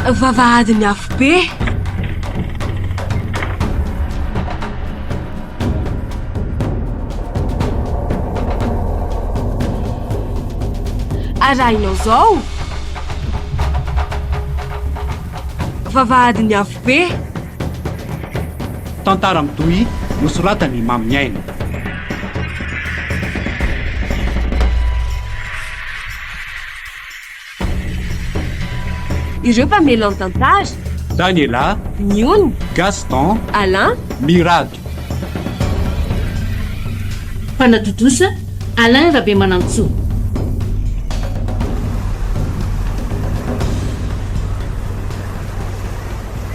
Vavahadin'ny afobe. Arahinao izao. Vavahadin'ny afobe. Tantara mitohy nosoratan'i Maminiaina. Ireo mpamelona ny tantara. Daniela. Niony. Gaston. Alain. Mirado. Mpanatontosa, Alain Rabemanantsoa.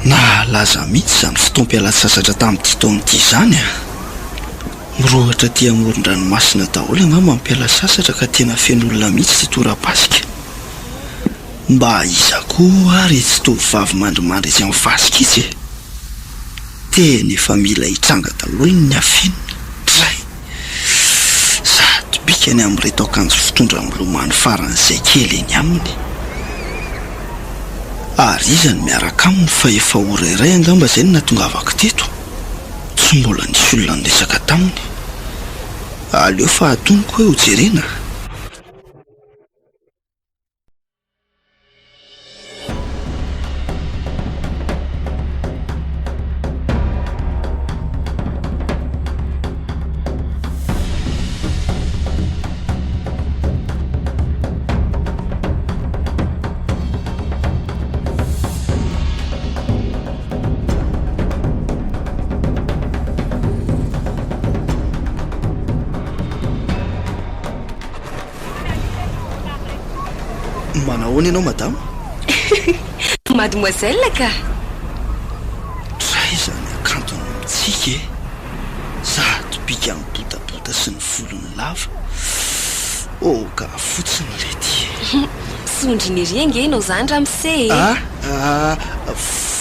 Nahalaza mihitsy izany fotoam-pialan-tsasatra tamin'ity taona ity izany a! Mirohotra aty amoron-dranomasina daholo angamba ny mpiala sasatra ka tena feno olona mihitsy ity torapasika. Mba iza koa ary itsy tovovavy mandrimandry etsy amin'ny fasika itsy e? Tena efa mila hitranga daholo ny afenina. Dray! Sady bikany amin'ireto akanjo fitondra milomano faran'izay kely eny aminy. Ary iza no miaraka aminy fa efa ora iray angamba izay no nahatongavako teto. Tsy mbola nisy olona niresaka taminy. Aleo fa atonoko hoe hojerena. Manahoana ianao madama? Mademoiselle ka! Traiza ny hakantony mitsiky e! Sady bika mibotabota sy ny volony lava. Oka fotsiny lety e! Sondriana ery ange ianao izany ramose e! Ah ah,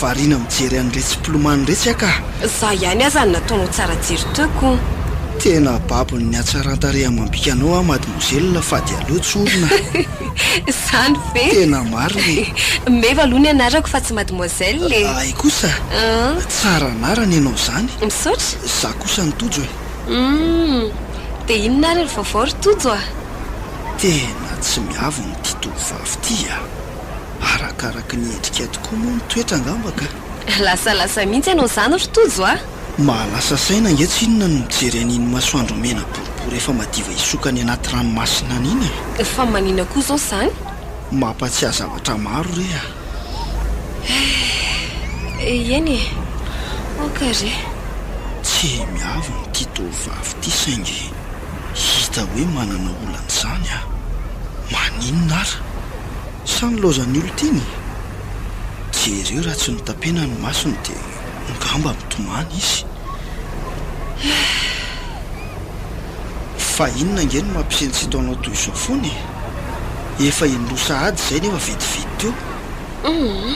variana mijery an'iretsy mpilomano iretsy aho ka! Izaho ihany aza no nataonao tsara jery teo ko! Tena babon'ny hatsaran-tarehy amam-bikanao aho mademoiselle fa dia aleo tsorina. Izany ve? Tena marina e! Meva aloha ny anarako fa tsy mademoiselle e! Hay kosa! Tsara anarana ianao izany! Misaotra! Izaho kosa no Tojo e! Humm! Dia inona ary ny vaovao ry Tojo a? Tena tsy miavona ity tovovavy ity a! Arakaraky ny endrika tokoa moa ny toetra angamba ka! Lasalasa mihitsy ianao izany ry Tojo a! Mahalasa saina ange tsinona ny mijery an'iny masoandro mena boribory efa madiva hisoka any anaty ranomasina any iny e! Fa manina koa izao izany? Mampatsiahy zavatra maro re a! Eh, eny e! Aoka re! Tsy miavona ity tovovavy ity saingy hita hoe manana olana izany a! Maninona ary? Sa nilaozan'ny olon-tiany? Jereo raha tsy notapena ny masony dia ngamba mitomany izy. Fa inona ange no mampisentsento anao toy izao foana e? Efa indroa sahady izay nefa vetivety teo. Humm.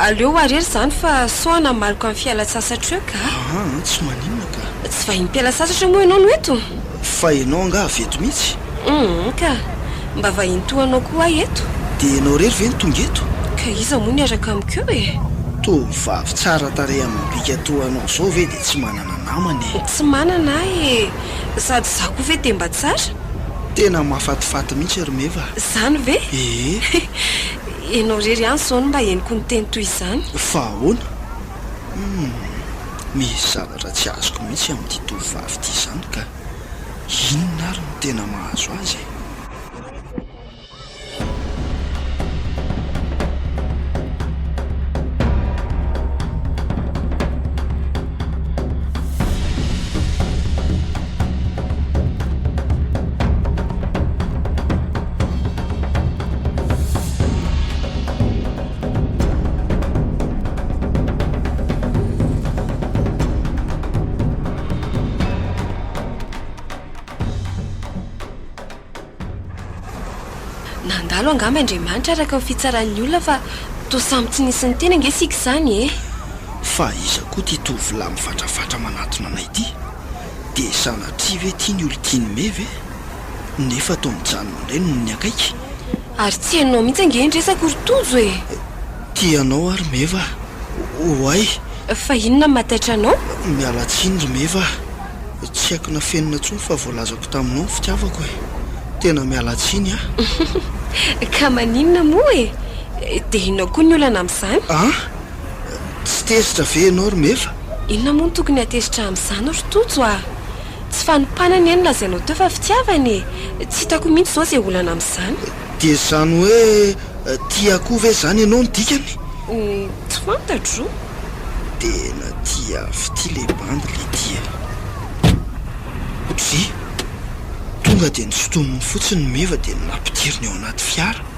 Aleo ho arery izany fa sao hanamaloka ny fialan-tsasatro eo ka. Aa, tsy maninona ka. Tsy vahiny mpiala sasatra moa ianao no eto? Fa ianao angaha avy eto mihitsy? Humm ka. Mba vahiny toa anao koa aho eto. Dia ianao irery ve no tonga eto? Ka iza moa niaraka amiko eo e? Tovovavy tsara tarehy amam-bika toa anao izao ve dia tsy manana namana e? Tsy manana aho e! Sady izaho koa ve dia mba tsara? Tena mahafatifaty mihitsy ry Meva a! Izany ve? Ee. Ianao irery ihany izao no mba henoko niteny toy izany. Fa ahoana? Humm, misy zavatra tsy azoko mihitsy amin'ity tovovavy ity izany ka. Inona ary no tena mahazo azy e? Nandalo angamba Andriamanitra araka ny fitsaran'ny olona fa toa samy tsy nisy niteny ange isika izany e! Fa iza koa ity tovolahy mivatrafatra manatona anay ity? Dia sanatria ve ity ny olon-tian'i Meva e? Nefa toa mijanona indray noho ny akaiky. Ary tsy henonao mihitsy ange ny resako ry Tojo e! Tia anao aho ry Meva a! Oay! Fa inona no mahataitra anao? Miala tsiny ry Meva a! Tsy haiko nafenina intsony fa voalazako taminao ny fitiavako e! Tena miala tsiny a! Ka maninona moa e? Dia inona koa ny olana amin'izany? An? Tsy tezitra ve ianao ry Meva? Inona moa no tokony hahatezitra amin'izany ry Tojo a? Tsy fanompana anie no lazainao teo fa fitiavana e! Tsy hitako mihitsy izao izay olana amin'izany. Dia izany hoe tia koa ve izany ianao no dikany? Tsy fantatro. Tena tia fitia le bandy le tia. Dry. Tonga dia nosintominy fotsiny ny meva dia nampidiriny ao anaty fiara.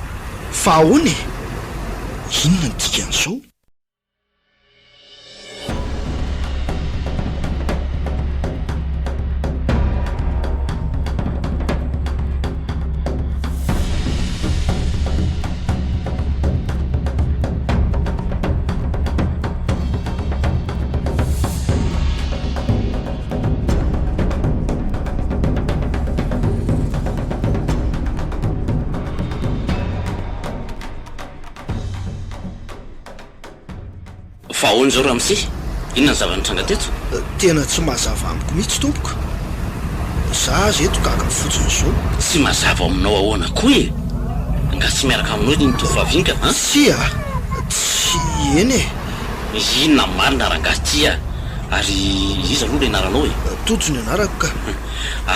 Fa ahoana e? Inona no dikan'izao? Fa ahoana izao ramose? Inona ny zava-nitranga teto? Tena tsy mazava amiko mihitsy tompoko. Za aza eto gaga fotsiny izao. Tsy mazava aminao ahoana koa e? Nga tsy miaraka aminao iny tovovavy iny ka an? Tsia a! Tsy eny e! Inona marina rangahy ty a? Ary iza aloha ilay anaranao e? Tojo ny anarako ka.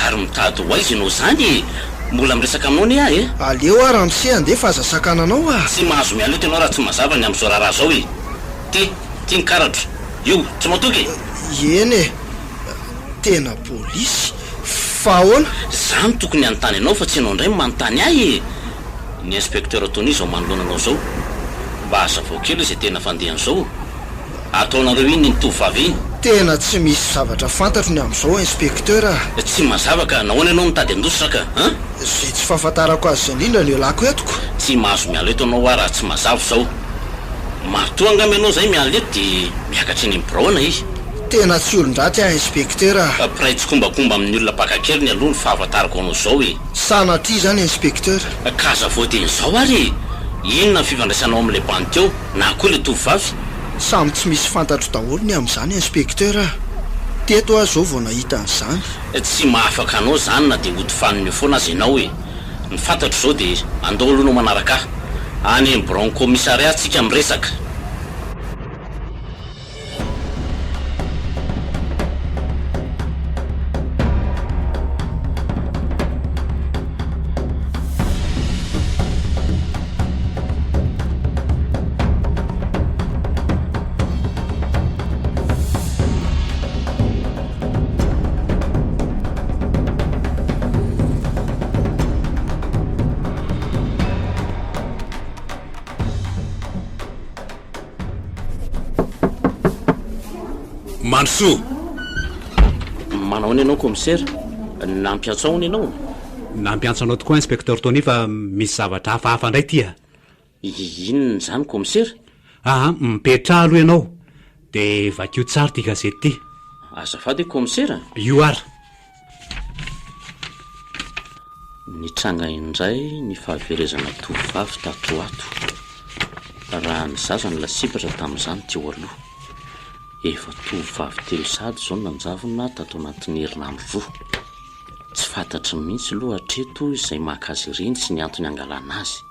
Ary mitady ho aiza ianao izany e? Mbola miresaka aminao anie aho e! Aleo aho ramose handeha fa aza sakananao ah! Tsy mahazo miala eto ianao raha tsy mazava ny amin'izao raharaha izao e! Ty, ty ny karatro. Io, tsy matoky e! Eny e! Tena polisy? Fa ahoana? Za no tokony hanontany anao fa tsy ianao indray no manontany ahy e! Ny inspecteur Tony izao manoloana anao izao. Mba hazavao kely izay tena fandehan'izao. Ataonareo inona iny tovovavy iny? Tena tsy misy zavatra fantatro ny amin'izao inspecteur a! Tsy mazava ka, nahoana ianao mitady handositra ka, an? Izay tsy fahafantarako azy izay indrindra no ialako eto ko! Tsy mahazo miala eto ianao hoa raha tsy mazava izao. Matoa angamba ianao izay miala eto dia miakatra eny amin'ny birao ana izy. Tena tsy olon-dratsy aho inspecteur a! Mpiray tsikombakomba amin'ny olona mpaka an-keriny aloha ny fahafantarako anao izao e! Sanatria izany inspecteur! Ka hazavao dieny izao ary e! Inona ny fifandraisanao amin'ilay bandy teo? Na koa ilay tovovavy? Samy tsy misy fantatro daholo ny amin'izany inspecteur a! Teto aho izao vao nahita an'izany. Tsy mahafaka anao izany na dia hody fanina eo foana aza ianao e! Ny fantatro izao dia andao aloha ianao manaraka ahy. Any amin'ny biraon'ny commissariat tsika miresaka. Mandrosoa! Manao ahoana ianao Commissaire? Nampiantso ahoana ianao? Nampiantso anao tokoa Inspecteur Tony fa misy zavatra hafahafa indray ity a! Inona izany Commissaire? Aa, mipetraha aloha ianao dia vakio tsara ity gazety ity. Azafady Commissaire? Io ary. Nitranga indray ny fahaverezana tovovavy tato ho ato, raha ny zaza no lasibatra tamin'izany teo aloha. Efa tovovavy telo sahady izao no nanjavona tato anatin'ny herinandro roa. Tsy fantatry mihitsy aloha hatreto izay maka azy ireny sy ny antony hangalana azy.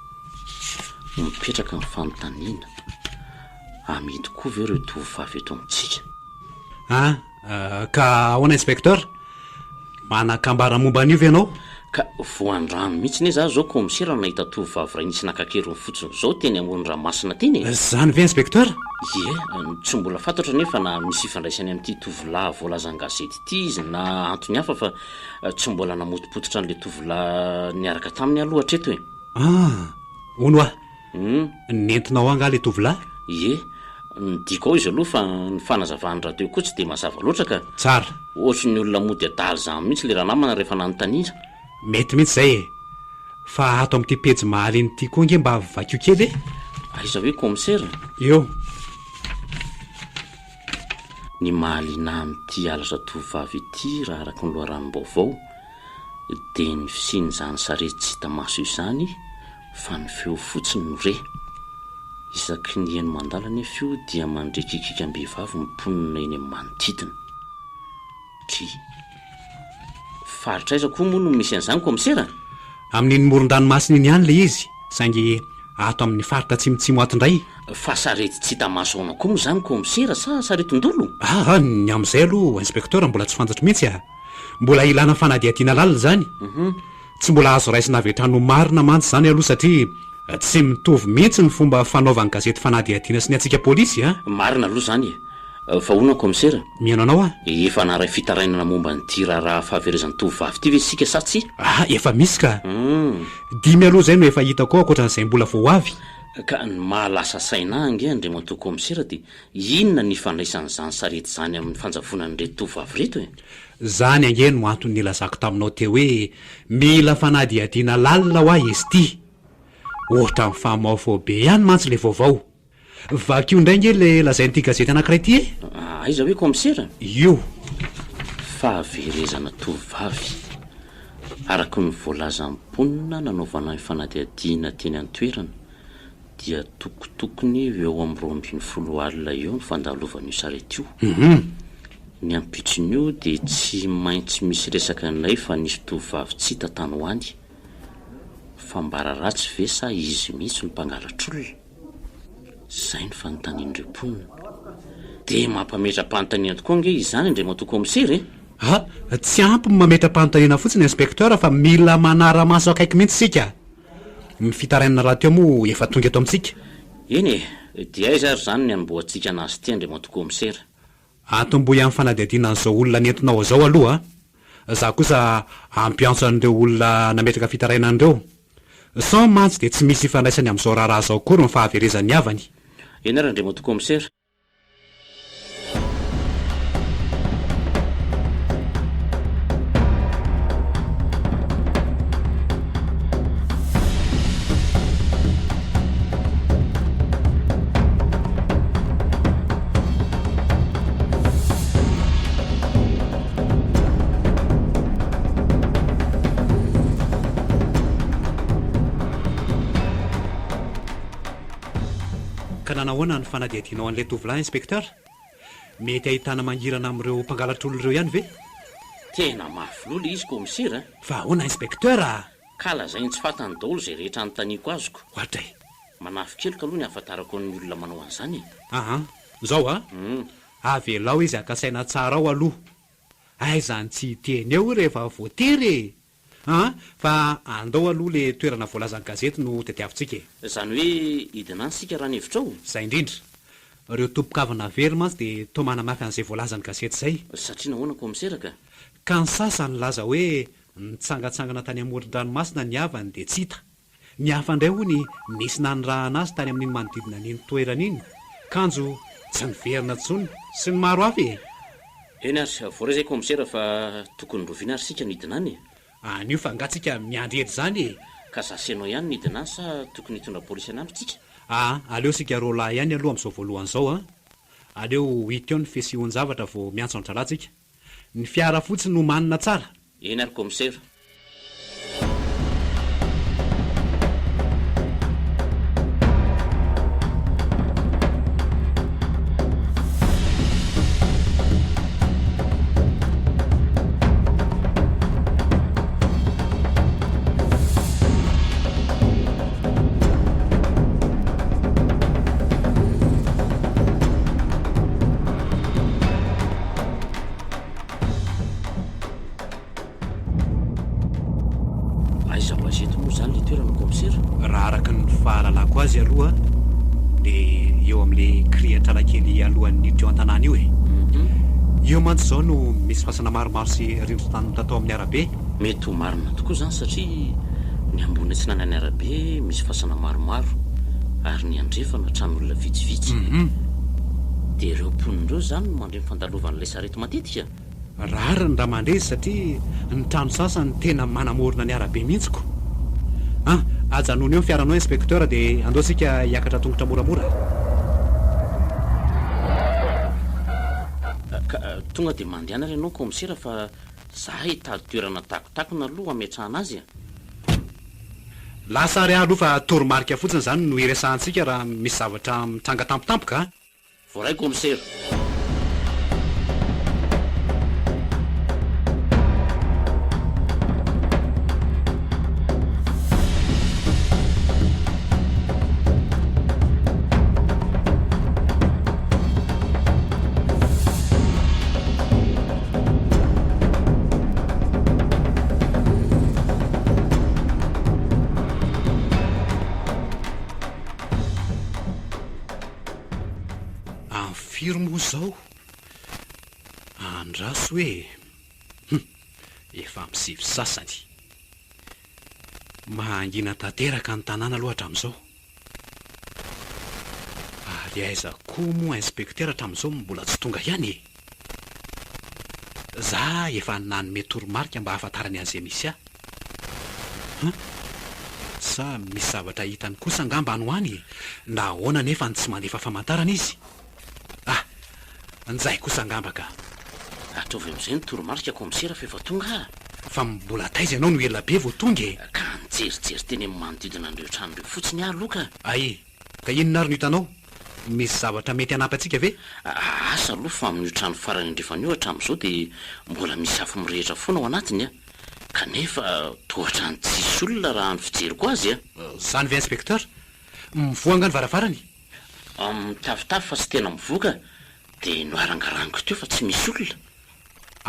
Mipetraka ny fanontaniana, amidy koa ve ireo tovovavy eto amintsika? An, ka ahoana inspecteur? Manan-kambara momba an'io ve ianao? Ka voan-drano mihitsy anie za zao kaomisera no nahita tovovavy iray nisy naka an-keriny fotsiny zao teny amoron-dranomasina teny e! Zany ve inspecteur? Ie, tsy mbola fantatro anefa na misy ifandraisany amin'ity tovolahy voalazan'ny gazety ity izy na antony hafa fa tsy mbola namotopototra an'ilay tovolahy niaraka taminy aloha hatreto e! Ah! Hono hoa, nentinao ao angaha ilay tovolahy? Ie, Ny diako ao izy aloha fa ny fanazavany rahateo koa tsy dia mazava loatra ka. Tsara. Ohatry ny olona mody adala izany mihitsy ilay ranamana rehefa nanontaniana. Mety mihitsy izay e! Fa ato amin'ity pejy mahaliana ity koa ange mba vakio kely e! Aiza hoe kaomisera? Eo. Ny mahaliana amin'ity halatra tovovavy ity raha araka ny loharanom-baovao dia ny fisian'izany sarety tsy hita maso izany fa ny feo fotsiny no re. Isaky ny heno mandalo anefa io dia mandre kikikam-behivavy ny mponina eny amin'ny manodidina. Dry. Faritra aiza koa moa no misy an'izany kaomisera? Amin'iny moron-dranomasina iny ihany ilay izy, saingy ato amin'ny faritra atsimotsimo ato indray. Fa sarety tsy hita maso ahoana koa moa izany kaomisera sa saretin-dolo? Aa, ny amin'izay aloha inspecteur mbola tsy fantatro mihitsy a! Mbola ilana fanadihadiana lalina izany. Tsy mbola azo raisina avy hatrany ho marina mantsy izany aloha satria tsy mitovy mihitsy ny fomba fanaovan'ny gazety fanadihadiana sy ny antsika polisy a! Marina aloha izany e! Fa hono kaomisera? Mihaino anao aho. Efa naharay fitarainana momba an'ity raharaha fahaverezan'ny tovovavy ity ve isika sa tsia? Ah, efa misy ka! Dimy aloha izay no efa hitako ao ankoatran'izay mbola vao ho avy. Ka ny maha lasa saina ahy ange Andriamatoa Kaomisera dia inona ny ifandraisan'izany sarety izany amin'ny fanjavonan'ireto tovovavy ireto e? Izany ange no antony nilazako taminao teo hoe mila fanadihadiana lalina hoa izy ity. Ohatran'ny famaofao be ihany mantsy ilay vaovao. Vakio indray ange ilay lazain'ity gazety anankiray ity e! Aiza hoe kaomisera? Io. Fahaverezana tovovavy. Araka ny voalazan'ny mponina nanaovana ny fanadihadiana teny an-toerana dia tokotokony ho eo amin'ny 12 alina eo ny fandalovan'io sarety io. Ny ampitson'io dia tsy maintsy misy resaka indray fa nisy tovovavy tsy hita tany ho any. Fambara ratsy ve sa izy mihitsy no mpangalatr'olona? Izay no fanontanian'ireo mponina. Dia mampametra-panontaniana tokoa ange izany Andriamatoa Kaomisera e! A! Tsy ampy ny mametra-panontaniana fotsiny Inspecteur fa mila manara-maso akaiky mihitsy isika. Ny fitarainana rahateo moa efa tonga eto amintsika. Eny e! Dia aiza ary izany ny hanombohantsika anazy ity Andriamatoa Kaomisera? Atombohy amin'ny fanadihadiana an'izao olona nentinao izao aloha a! Za kosa hampiantso an'ireo olona nametraka fitarainana ireo. Sao mantsy dia tsy misy ifandraisany amin'izao raharaha izao akory ny fahaverezan'ny havany. Eny ary Andriamatoa Kaomisera. Ka nanahoana ny fanadihadianao an'ilay tovolahy, Inspecteur? Mety ahitana mangirana amin'ireo mpangalatr'olona ireo ihany ve? Tena mafy loha ilay izy, Kaomisera a! Fa ahoana, Inspecteur a? Ka lazainy tsy fantany daholo izay rehetra anontaniako azoko. Oadray! Manafin-keloka aloha ny ahafantarako ny olona manao an'izany e! Aa! Zao a! Avelao izy haka saina tsara ao aloha. Aiza ny tsy hiteny eo rehefa voatery e! Aa! Fa andao aloha le toerana voalazan'ny gazety no tadiavintsika e! Izany hoe hidina any isika raha ny hevitrao? Izay indrindra. Ireo tompon-kavana very mantsy dia toa manamafy an'izay voalazan'ny gazety izay. Satria nahoana kaomisera ka? Ka ny sasany nilaza hoe nitsangantsangana tany amoron-dranomasina ny havany dia tsy hita. Ny hafa indray hono nisy nanirahana azy tany amin'iny manodidina an'iny toerana iny, kanjo tsy niverina intsony, sy ny maro hafa e! Eny ary, voaray izay kaomisera fa tokony roviana ary isika no hidina any e! Anio fa angaha tsika miandry ela izany e! Ka za sy ianao ihany no hidina any sa tokony hitondra polisy hanampy tsika? Aa, aleo isika roalahy ihany aloha amin'izao voalohany izao an! Aleo ho hita eo ny fisehon-javatra vao miantso an-drahalahy tsika. Ny fiara fotsiny omanina tsara. Eny ary kaomisera. Aiza ho aiza eto moa izany ilay toerana kaomisera? Raha araka ny fahalalako azy aloha dia eo amin'ilay kirihan-tralakely alohan'ny hiditra eo an-tanàna io e. Eo mantsy izao no misy fasana maromaro sy rindrin-tany mitatao amin'ny arabe. Mety ho marina tokoa izany satria ny ambony atsinanan'ny arabe misy fasana maromaro ary ny andrefana tran'olona vitsivitsy. Dia ireo mponina ireo izany no mandre ny fandalovan'ilay sarety matetika? Rariny raha mandre izy satria ny trano sasany tena manamorona ny arabe mihitsy ko. An! Ajanony eo ny fiaranao inspecteur dia andao isika hiakatra tongotra moramora. Ka tonga dia mandehana ary ianao kaomisera fa Za hitady toerana takotakona aloha hametrahana azy a! Lasa ary aho aloha fa toromarika fotsiny izany no iresahantsika raha misy zavatra mitranga tampotampoka a! Voaray kaomisera. Amin'ny firy moa izao? Andraso e! Hum! Efa amin'ny sivy sasany. Mangina tanteraka ny tanàna aloha hatramin'izao. Ary aiza koa moa inspecteur hatramin'izao mbola tsy tonga ihany e? Za efa nanome toromarika mba hahafantarany an'izay misy ahy. Hum! Sa misy zavatra hitany kosa angamba any ho any e? Nahoana anefa no tsy mandefa famantarana izy? Ah! Njay kosa angamba ka! Ataovy amin'izay ny toromarika kaomisera fa efa tonga aho. Fa mbola taiza ianao no ela be vao tonga e? Ka nijerijery teny amin'ny manodidina an'ireo trano ireo fotsiny aho aloha ka! Ay! Ka inona ary no hitanao? Misy zavatra mety hanampy antsika ve? Asa aloha fa amin'io trano farany andrefana io hatramin'izao dia mbola misy afo mirehitra foana ao anatiny a! Kanefa toa ohatran'ny tsisy olona raha ny fijeriko azy a! Izany ve inspecteur? Mivoha angaha ny varavarany? Mitafotafo fa tsy tena mivoha ka! Dia noharangaraniko teo fa tsy misy olona.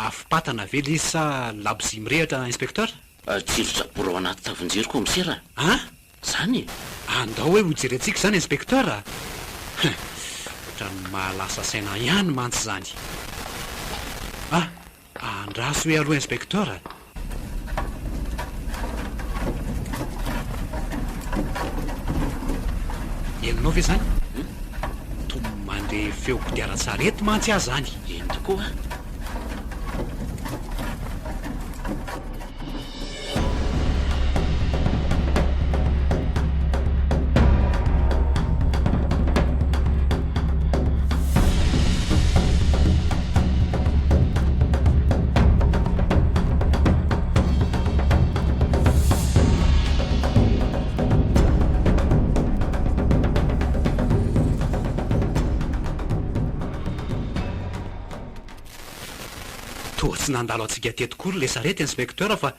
Afom-patana ve le izy sa labozia mirehitra inspecteur? Jiro jabora ao anaty tavin-jiro kaomisera a! An? Zany e! Andao hoe hojerentsika izany inspecteur a! Hein! Ohatran'ny mahalasa saina ihany mantsy izany. Ah! Andraso hoe aloha inspecteur a! Henonao ve izany? Toa mandre feo kodiaran-tsarety mantsy aho izany. Eny tokoa a! Toa tsy nandalo antsika teto kory le sarety inspecteur fa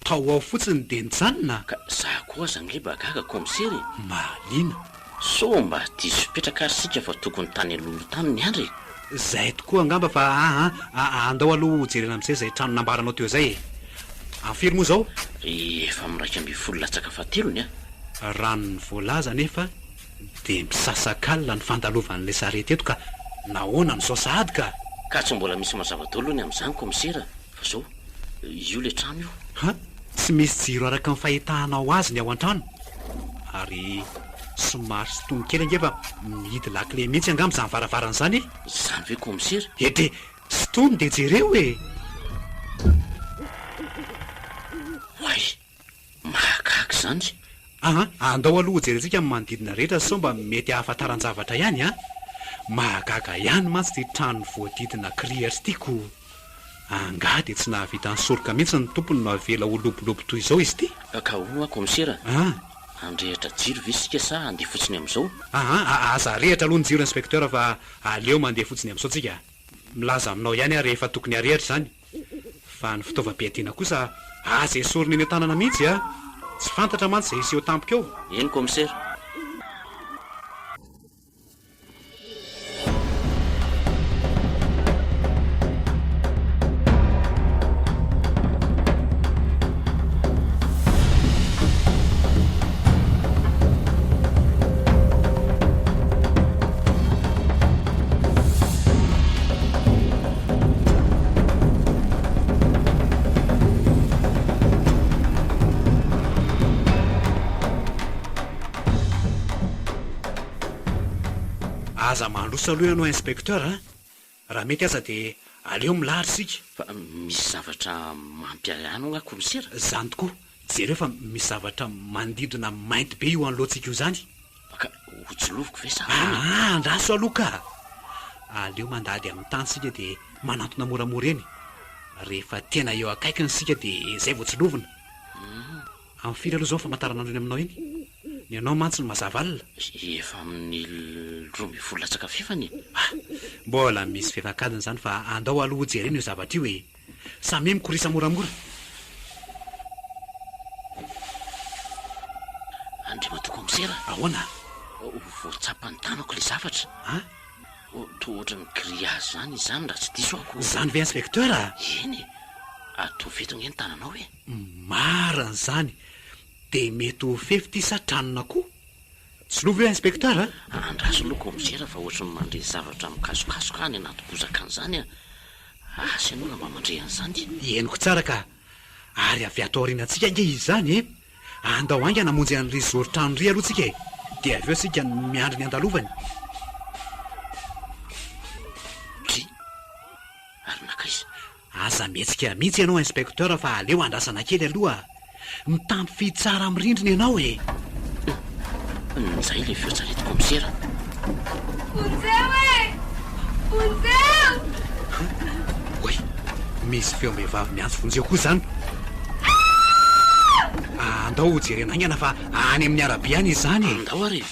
tao ao fotsiny dia nijanona. Ka za koa aza ange mba gaga kaomisera e! Mahaliana. Sao mba diso fipetraka ary isika fa tokony tany alohaloha tany niandry e! Zay tokoa angamba fa aa aa andao aloha ho jerena amizay zay trano nambaranao teo zay e! Amin'ny firy moa zao? Efa amin'ny 11 latsaka fahatelony a! Raha ny voalaza anefa dia misasak'alina ny fandalovan'ilay sarety eto ka nahoana no zao sahady ka? Ka tsy mbola misy mazava daholo ny amin'izany kaomisera fa zao, io ilay trano io. Ha? Tsy misy jiro araka ny fahitahanao azy ny ao an-trano? Ary somary sintomy kely ange fa mihidy lakile mihitsy angamba izany varavarana izany e! Izany ve kaomisera? Ety! Sintomy dia jereo e! Oay! Mahagaga izany. Aa, andao aloha hojerentsika ny manodidina rehetra sao mba mety ahafantaran-javatra ihany an! Mahagaga ihany mantsy ity trano voadidina kirihitra ity ko! Angaha dia tsy nahavita nisoroka mihitsy ny tompony no avela ho lobolobo toy izao izy ity? Ka hono hoa kaomisera, Aa. handrehitra jiro ve isika sa handeha fotsiny amin'izao? Aa, aza arehitra aloha ny jiro inspecteur fa aleo mandeha fotsiny amin'izao tsika. Milaza aminao ihany aho rehefa tokony harehitra izany. Fa ny fitaovam-piadiana kosa aza esorina eny an-tanana mihitsy a! Tsy fantatra mantsy izay hiseho tampoka eo. Eny kaomisera. Aza mandroso aloha ianao inspecteur a! Raha mety aza dia aleo milahatra isika. Fa misy zavatra mampiahiahy anao angaha kaomisera? Izany tokoa. Jereo fa misy zavatra mandidona mainty be io anoloantsika io izany. Ka ho jiloviko ve sa ahoana? Aa, andraso aloha ka! Aleo mandady amin'ny tany isika dia manantona moramora eny. Rehefa tena eo akaikiny isika dia izay vao tsilovina. Amin'ny firy aloha izao ny famantaranandro iny aminao iny? Ny anao mantsy no mazava alina. Efa amin'ny 12 latsaka fefany e! Ah! Mbola misy fefak'adiny izany fa andao aloha hojerena io zavatra io e! Samia mikorisa moramora. Andriamatoa Kaomisera. Ahoana? Voatsapan'ny tanako ilay zavatra. An? Toa ohatran'ny grillage izany izy izany raha tsy diso aho ko. Izany ve Inspecteur a? Eny e! Ataovy eto ange ny tananao e! Marina izany! Dia mety ho fefy ity sa tranon'akoho? Tsy lova io Inspecteur a! Andraso aloha Kaomisera fa ohatran'ny mandre zavatra mikasokasoka any anaty bozaka any izany a! Asa ianao raha mba mandre an'izany? Henoko tsara ka! Ary avy ato aorianantsika ange izy izany e! Andao haingana hamonjy an'ry zoron-trano ry aloha tsika e! Dia avy eo isika miandry ny handalovany. Dry! Ary nankaiza? Aza mihetsika mihitsy ianao inspecteur fa aleo andrasana kely aloha. Mitampify tsara amin'ny rindrina ianao e! Njay ilay feo sarety kaomisera. Vonjeo e! Vonjeo! Oay! Misy feom-behivavy miantso vonjeo koa izany. Andao hojerena haingana fa any amin'ny arabe any izy izany e! Andao ary e!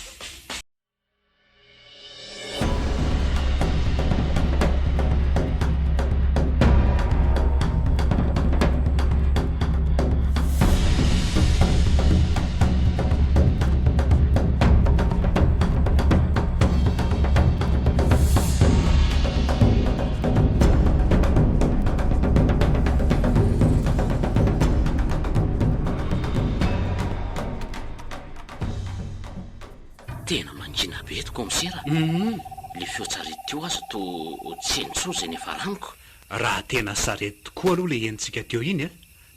Tena mangina be eto kaomisera a! Le feo tsarety teo aza toa tsy heno intsony izay niafaraniko. Raha tena sarety tokoa aloha le henontsika teo iny a,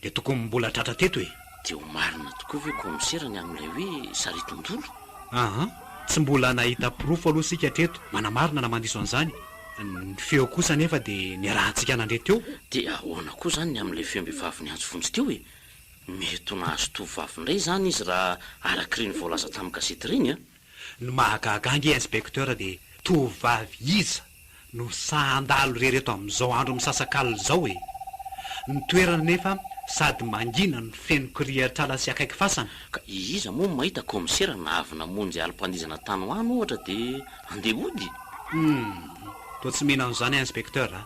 dia tokony mbola tratra teto e! Dia ho marina tokoa ve kaomisera ny amin'ilay hoe saretin-dolo? Aa, tsy mbola nahita porofo aloha isika hatreto manamarina na mandiso an'izany. Ny feo kosa anefa dia niarahantsika nandre teo. Dia ahoana koa izany ny amin'ilay feom-behivavy niantso vonjy teo e? Mety ho nahazo tovovavy indray izany izy raha araka ireny voalaza tamin'ny gazety ireny an! Ny mahagaga ange inspecteur dia tovovavy iza no sahy handalo irery eto amin'izao andro misasakalina izao e! Ny toerana anefa sady mangina no feno kirihatr'ala sy akaiky fasana. Ka iza moa no mahita kaomisera na avy namonjy alim-pandihizana tany ho any ohatra dia handeha hody? Humm! Toa tsy mino an'izany aho inspecteur a!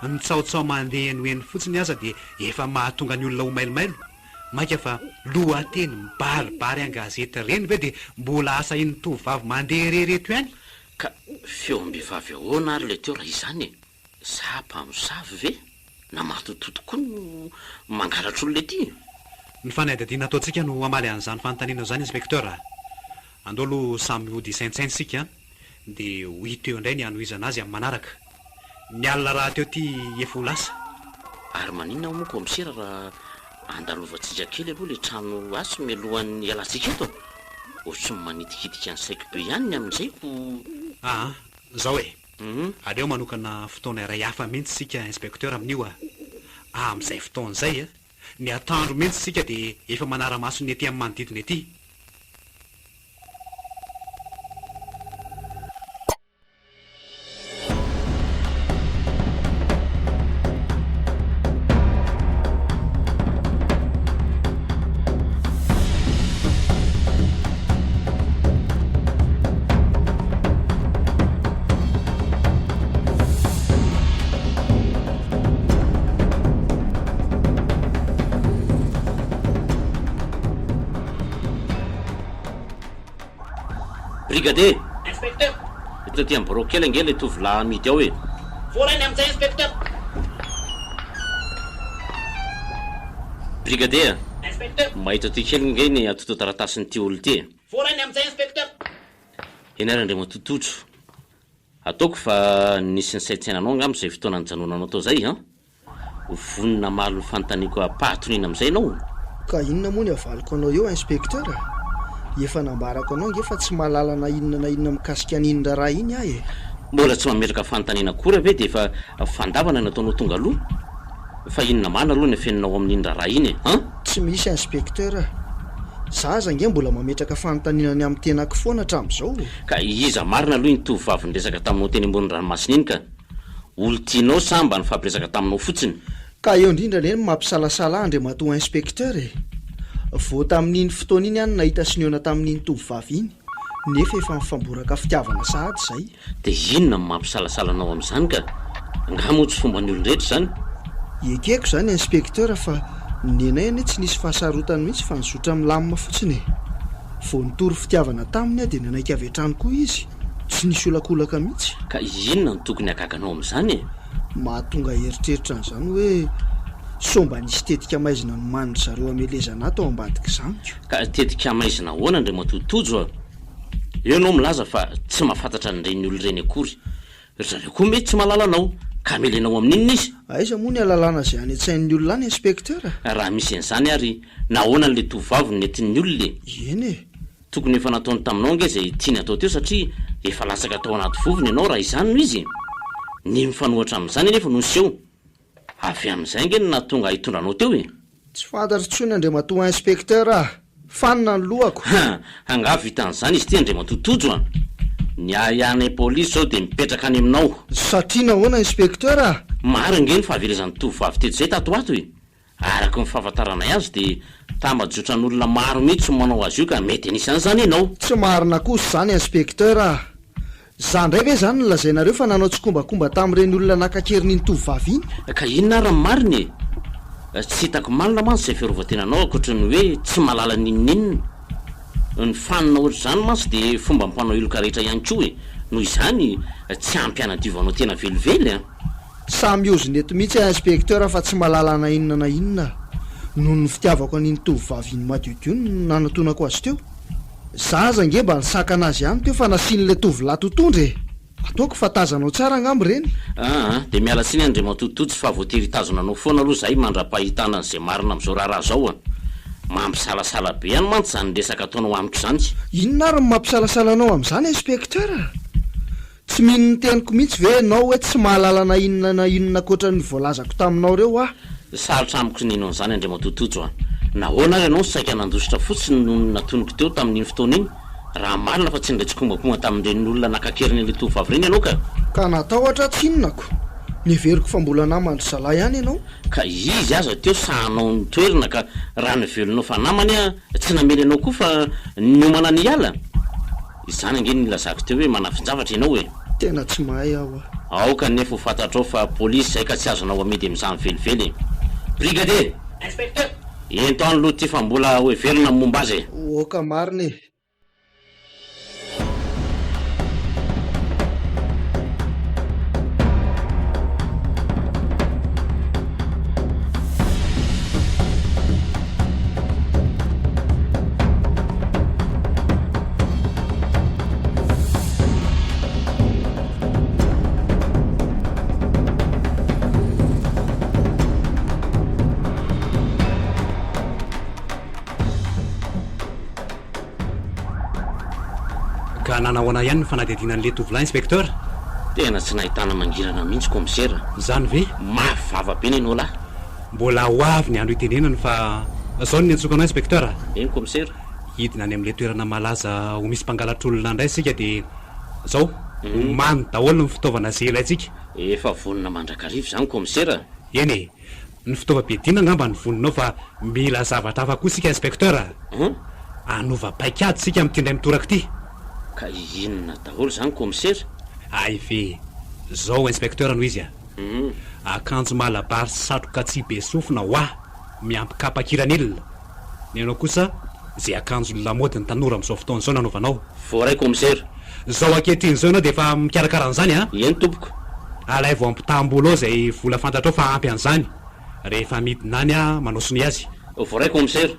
Ny tsaotsao mandeha eny ho eny fotsiny aza dia efa mahatonga ny olona ho mailomailo, mainka fa lohateny mibaribary an-gazety ireny ve dia mbola asahin'ny tovovavy mandeha irery eto ihany? Ka feom-behivavy ahoana ary ilay teo raha izany e? Sa mpamosavy ve? Na matotoa tokoa no mangalatr'olona ety e? Ny fanadihadiana ataontsika no hamaly an'izany fanontaniana izany Inspecteur a! Andao aloha samy hody hisaintsaina isika dia ho hita eo indray ny hanohizana azy amin'ny manaraka. Ny alina rahateo ity efa ho lasa. Ary maninona moa kaomisera raha andalovantsika kely aloha ilay trano atsy mialohan'ny hialantsika eto? Ohatry ny manitikitika ny saiko be ihany ny amin'izay ko. Aa, zao e! Aleo manokana fotoana iray hafa mihitsy isika inspecteur amin'io a! Amin'izay fotoana izay, ny atoandro mihitsy isika dia efa manara-maso ny ety amin'ny manodidina ety. Brigadier! Inspecteur! Eto aty amin'ny birao kely ange ilay tovolahy amidy ao e! Voarainy amin'izay Inspecteur! Brigadier! Inspecteur! Mahita aty kely ange ny antontan-taratasin'ity olona ity e! Voarainy amin'izay Inspecteur! Eny ary Andriamatoa Tojo, ataoko fa nisy nisaintsaina anao angamba izay fotoana nijanonanao tao izay an! Vonona hamaly ny fanontaniako am-pahatoniana amin'izay ianao? Ka inona moa ny havaliko anao eo Inspecteur a? Efa nambarako anao ange fa tsy mahalala na inona na inona mikasika an'iny raharaha iny aho e! Mbola tsy mametraka fanontaniana akory ve dia efa fandavana no ataonao tonga aloha? Fa inona marina aloha ny afeninao amin'iny raharaha iny e? An? Tsy misy Inspecteur a! Za aza ange mbola mametraka fanontaniana ny amin'ny tenako foana hatramin'izao e! Ka iza marina aloha iny tovovavy niresaka taminao teny ambony ranomasina iny ka? Olon-tianao sa mba nifampiresaka taminao fotsiny? Ka eo indrindra anie no mampisalasala ahy Andriamatoa Inspecteur e! Vao tamin'iny fotoana iny aho no nahita sy nihaona tamin'iny tovovavy iny, nefa efa nifamboraka fitiavana sahady izay. Dia inona no mampisalasala anao amin'izany ka? Angaha moa tsy fomban'ny olon-drehetra izany? Ekeko izany Inspecteur fa nenay anie tsy nisy fahasarotany mihitsy fa nizotra milamina fotsiny e! Vao nitory fitiavana taminy aho dia nanaiky avy hatrany koa izy, tsy nisy olakolaka mihitsy. Ka inona no tokony hagaga anao amin'izany e? Mahatonga eritreritra an'izany hoe sao mba nisy tetika maizina nomanin-dry zareo hamelezana ahy tao ambadik'izany ko. Ka tetika maizina ahoana Andriamatoa Tojo a? Eo ianao milaza fa tsy mahafantatra an'ireny olona ireny akory. Ry zareo koa mety tsy mahalala anao, ka hamely anao amin'inona izy? Aiza moa ny ahalalana izay any an-tsain'ny olona any Inspecteur a? Raha misy an'izany ary, nahoana ilay tovovavy no nentin'ny olona e? Eny e! Tokony efa nataony taminao ange izay tiany hatao teo satria efa latsaka tao anaty vovony ianao raha izany no izy e! Ny mifanohitra amin'izany anefa no niseho. Avy amin'izay ange no nahatonga ahy hitondra anao teo e! Tsy fantatro intsony Andriamatoa Inspecteur a! Fanina ny lohako! Ha! Angaha vitan'izany izy ity Andriamatoa Tojo a! Ny ahiahinay polisy izao dia mipetraka any aminao. Satria nahoana Inspecteur a? Maro ange ny fahaverezan'ny tovovavy teto izay tato ho ato e! Araka ny fahafantaranay azy dia tambajotran'olona maro mihitsy no manao azy io ka mety anisan'izany ianao. Tsy marina kosa izany Inspecteur a! Za ndray ve zany no lazainareo fa nanao tsikombakomba tamin'ireny olona naka an-keriny iny tovovavy iny? Ka inona ary ny marina e? Tsy hitako marina mantsy izay fiarovan-tenanao ankoatry ny hoe tsy mahalala n'inon'inona. Ny fanina ohatr'izany mantsy dia fomba mpanao heloka rehetra ihany koa e! Noho izany tsy ampy hanadiovanao tena velively an! Samy miozona eto mihitsy aho inspecteur fa tsy mahalala na inona na inona aho. Noho ny fitiavako an'iny tovovavy iny madiodio no nanatonako azy teo. Za aza ange mba nisakana azy ihany teo fa nasian'ilay tovolahy totondra e! Ataoko fa tazanao tsara angamba ireny. Aa, dia miala tsiny Andriamatoa Tojo fa voatery hitazona anao foana aloha izahay mandra-pahitana an'izay marina amin'izao raharaha izao a! Mampisalasala be ihany mantsy izany resaka ataonao amiko izany. Inona ary no mampisalasala anao amin'izany Inspecteur? Tsy mino ny teniko mihitsy ve ianao hoe tsy mahalala na inona na inona ankoatra ny voalazako taminao ireo aho? Sarotra amiko ny hino an'izany Andriamatoa Tojo a! Nahoana ary ianao no saika nandositra fotsiny noho ny natoniko teo tamin'iny fotoana iny? Raha marina fa tsy nindray tsikombakomba tamin'ireny olona naka an-keriny an'ilay tovovavy ireny ianao ka! Ka natahotra aho tsinona ko! Neveriko fa mbola naman-dry zalahy ihany ianao. Ka izy aza teo sahanao ny toerana ka raha nivelonao fa namany aho tsy namely anao koa fa niomana ny hiala? Izany ange no nilazako teo hoe manafin-javatra ianao e! Tena tsy mahay aho a! Aoka anefa ho fantatrao fa polisy izay ka tsy azonao amidy amin'izany velively e! Brigadier! Inspecteur! Ento any aloha ity fa mbola hoheverina ny momba azy e! Oka marina e! Ka nanahoana ihany ny fanadihadiana an'ilay tovolahy, Inspecteur? Tena tsy nahitana mangirana mihitsy, Commissaire. Izany ve? Mafy vava be ny anao lahy. Mbola ho avy ny andro hitenenany fa zao no niantsoako anao Inspecteur a! Eny Commissaire. Hidina any amin'ilay toerana malaza ho misy mpangalatr'olona indray isika dia zao, omano daholo ny fitaovana izay ilaintsika. Efa vonona mandrakariva izany Commissaire a! Eny e! Ny fitaovam-piadiana angamba no vonona ao fa mila zavatra hafa koa isika Inspecteur a! Hanova paikady isika amin'ity indray mitoraka ity. Ka inona daholo izany Commissaire? Hay ve! Zao Inspecteur no izy a! Akanjo malabary sy satroka tsy be sofina ho ahy, miampy kapa kiranil. Ny anao kosa, izay akanjo lamaody ny tanora amin'izao fotoana izao no anaovanao. Voaray Commissaire. Izao ankehitriny izao ianao dia efa mikarakara an'izany an? Eny tompoko. Alaivo ampitam-bola ao izay vola fantatrao fa ampy an'izany. Rehefa midina any aho manao sonia azy. Voaray Commissaire.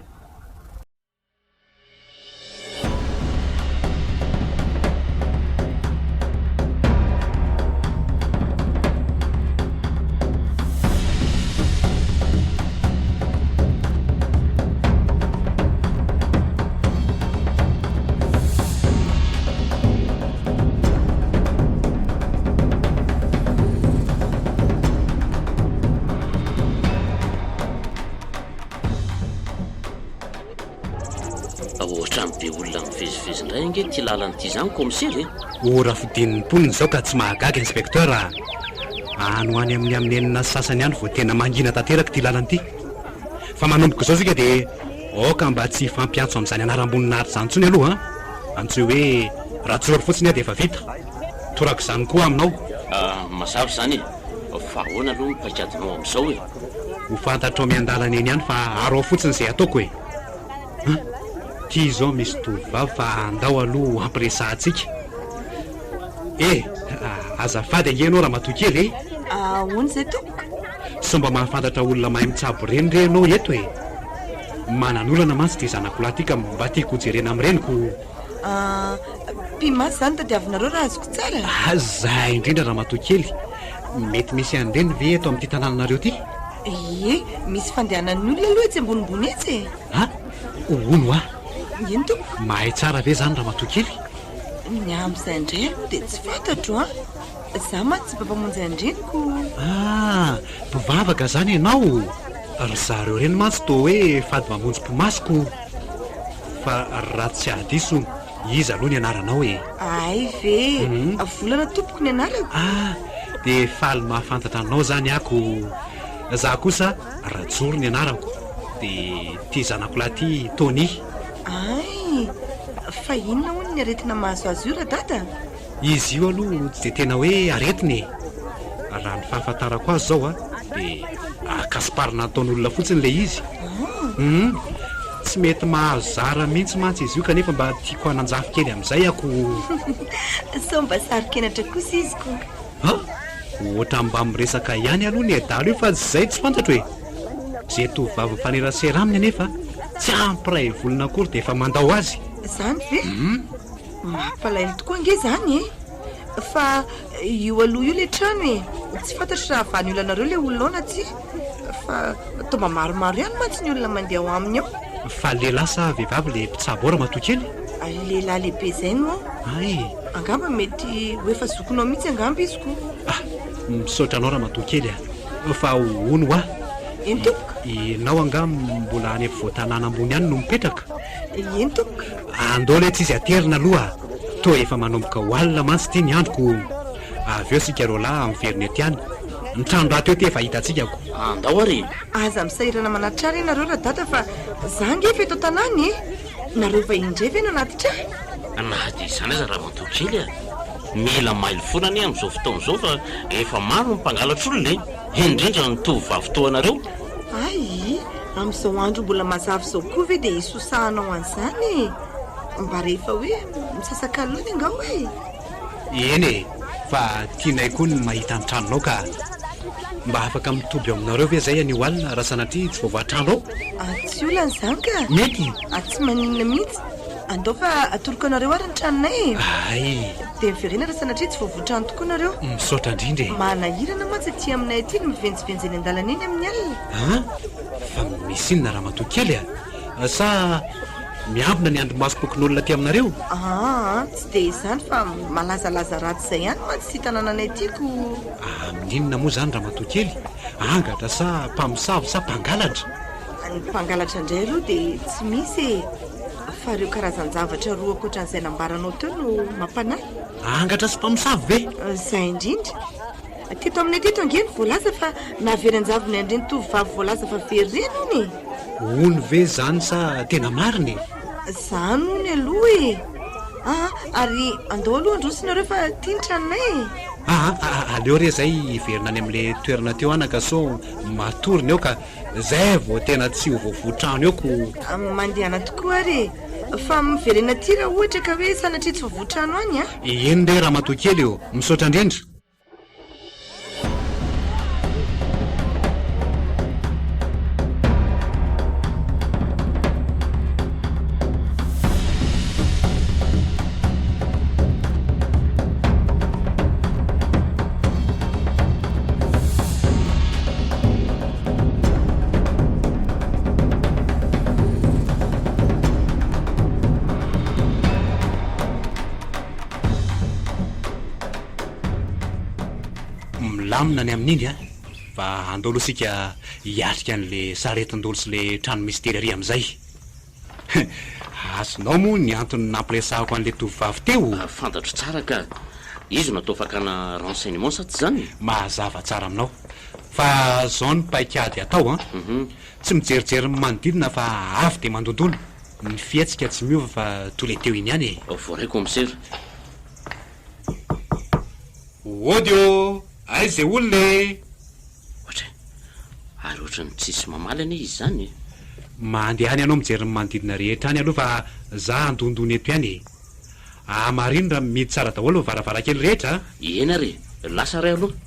Ohatran'ny be olona mivezivezy indray ange ity lalana ity izany kaomisera e! Ora fodian'ny mponina izao ka tsy mahagaga inspecteur a! Any ho any amin'ny amin'ny enina sy sasany any vao tena mangina tanteraka ity lalana ity. Fa manomboka izao isika dia Aoka mba tsy hifampiantso amin'izany anaram-boninahitra izany intsony aloha an! Antsoy hoe Rajoro fotsiny aho dia efa vita. Torak'izany koa aminao. Mazava izany e! Fa ahoana aloha ny paikadinao amin'izao e? Ho fantatrao miandalana eny ihany fa araho fotsiny izay ataoko e! An! Ty izao misy tovovavy fa andao aloha hampiresahantsika. Eh! Azafady ange ianao ramatoa kely e! Ahoana izay tompoko? Sao mba mahafantatra olona mahay mitsabo ireny re ianao eto e? Manan'olana mantsy ity zanako lahy ity ka mba tiako hojerena amin'ireny ko. Ah, mpimasy izany tadiavinareo raha azoko tsara? Zay indrindra ramatoa kely. Mety misy an'ireny ve eto amin'ity tanànanareo ity? Ie, misy fandehanan'ny olona aloha etsy ambonimbony etsy e. A! Hono hoa. Eny tompoko. Mahay tsara ve izany ramatoa kely? Ny amin'izay indray aloha dia tsy fantatro an. Izaho mantsy tsy mba mpamonjy an-dreniko. Ah! Mpivavaka izany ianao? Ry zareo ireny mantsy toa hoe fady mamonjy mpimasy ko. Fa raha tsy hahadiso, iza aloha ny anaranao e? Hay ve! Volana tompoko ny anarako. Ah! Dia faly mahafantatra anao izany aho ko. Izaho kosa Rajoro ny anarako. Dia ity zanako lahy ity Tony. Hay! Fa inona hono ny aretina mahazo azy io radada? Izy io aloha tsy dia tena hoe aretina e! Raha ny fahafantarako azy izao dia akasiparina ataon'olona fotsiny ilay izy. Hum! Tsy mety mahazo zara mihitsy mantsy izy io kanefa mba tiako hananjafy kely amin'izay aho ko. Sao mba saro-kenatra kosa izy ko. An! Ohatran'ny mba miresaka ihany aloha ny adala io fa izay tsy fantatro e! Izay tovovavy mifanerasera aminy anefa tsy ampy iray volana akory dia efa mandao azy. Izany ve? Mampalahelo tokoa ange izany e! Fa io aloha io ilay trano e! Tsy fantatro raha havahan'ny olanareo ilay olona ao na tsia, fa toa mba maromaro ihany mantsy ny olona mandeha ao aminy ao. Fa lehilahy sa vehivavy ilay mpitsabo ao ramatoa kely? Lehilahy lehibe izay no ao. Hay! Angamba mety ho efa zokinao mihitsy angamba izy ko. Ah! Misaotra anao ramatoa kely a! Fa hono hoa? Eny tompoko. Ianao angaha mbola any afovoan-tanàna ambony any no mipetraka? Eny tompoko. Andao le tsy izy aterina aloha a! Toa efa manomboka ho alina mantsy ity ny andro ko avy eo isika roalahy miverina eto ihany. Ny trano rahateo ity efa hitantsika ko. Andao ary e! Aza misahirana manatitra ahy re nareo radada fa za ange efa eto an-tanàna e! Nareo vahiny indray ve no hanatitra ahy? Na dia izany aza ramatoa kely a! Mila mailo foana anie amin'izao fotoana izao fa efa maro ny mpangalatr'olona e! Indrindra ny tovovavy toa anareo. Hay! Amin'izao andro mbola mazava izao koa ve dia hisosahanao an'izany e? Mba rehefa hoe misasak'alina any angaha hoe? Eny e! Fa tianay koa ny mahita ny tranonao ka! Mba afaka mitoby ao aminareo ve izay anio alina raha sanatria tsy vaovao trano ao? Ah, tsy olana izany ka! Mety? Ah, tsy maninona mihitsy! Andao fa atoroko anareo ary ny tranonay e! Hay! Dia miverena raha sanatria tsy voavoa trano tokoa nareo. Misaotra indrindra e! Manahirana mantsy aty aminay aty ny mivenjivenjy eny an-dalana eny amin'ny alina. An! Fa misy inona ramatoa kely a? Sa miambina ny andrimasom-pokonolona aty aminareo? Aa! Tsy dia izany fa malazalaza ratsy izay ihany mantsy ity tanànanay ity ko. Amin'inona moa izany ramatoa kely? Angatra sa mpamosavy sa mpangalatra? Ny mpangalatra indray aloha dia tsy misy e! Fa ireo karazan-javatra roa ankoatran'izay nambaranao teo no mampanahy. Angatra sy mpamosavy ve? Izay indrindra. Teto aminay teto ange no voalaza fa nahavery an-javony an'ireny tovovavy voalaza fa very ireny hono e! Hono ve izany sa tena marina e? Izany hono aloha e! Aa ary andao aloha handroso nareo fa ity ny tranonay e! Aa aleo re izay hiverina any amin'ilay toerana teo anaka sao matory ny eo ka Zay vao tena tsy ho voavoa trano eo ko. Mandehana tokoa ary e! Fa miverena aty raha ohatra ka hoe sanatria tsy voavoa trano any a! Eny re ramatoa kely ô! Misaotra indrindra. Milamina ny amin'iny a! Fa andao aloha isika hiatrika an'le saretin-dolo sy le trano mistery ary amin'izay. Azonao moa ny antony nampiresahako an'le tovovavy teo? Fantatro tsara ka! Izy no atao fakana renseignement sa tsy izany? Mazava tsara aminao. Fa zao ny paikady atao an! Tsy mijerijery ny manodidina fa avy dia mandondona. Ny fihetsika tsy miova fa toy ilay teo iny ihany e! Voaray kaomisera. Ody ô! Aiza izay olona e! Ohatra e! Ary ohatran'ny tsisy mamaly anie izy izany e! Mandehana ianao mijery ny manodidina rehetra any aloha fa za handondona eto ihany e! Amarino raha mihidy tsara daholo ny varavarankely rehetra a! Eny ary e! Lasa ary aloha.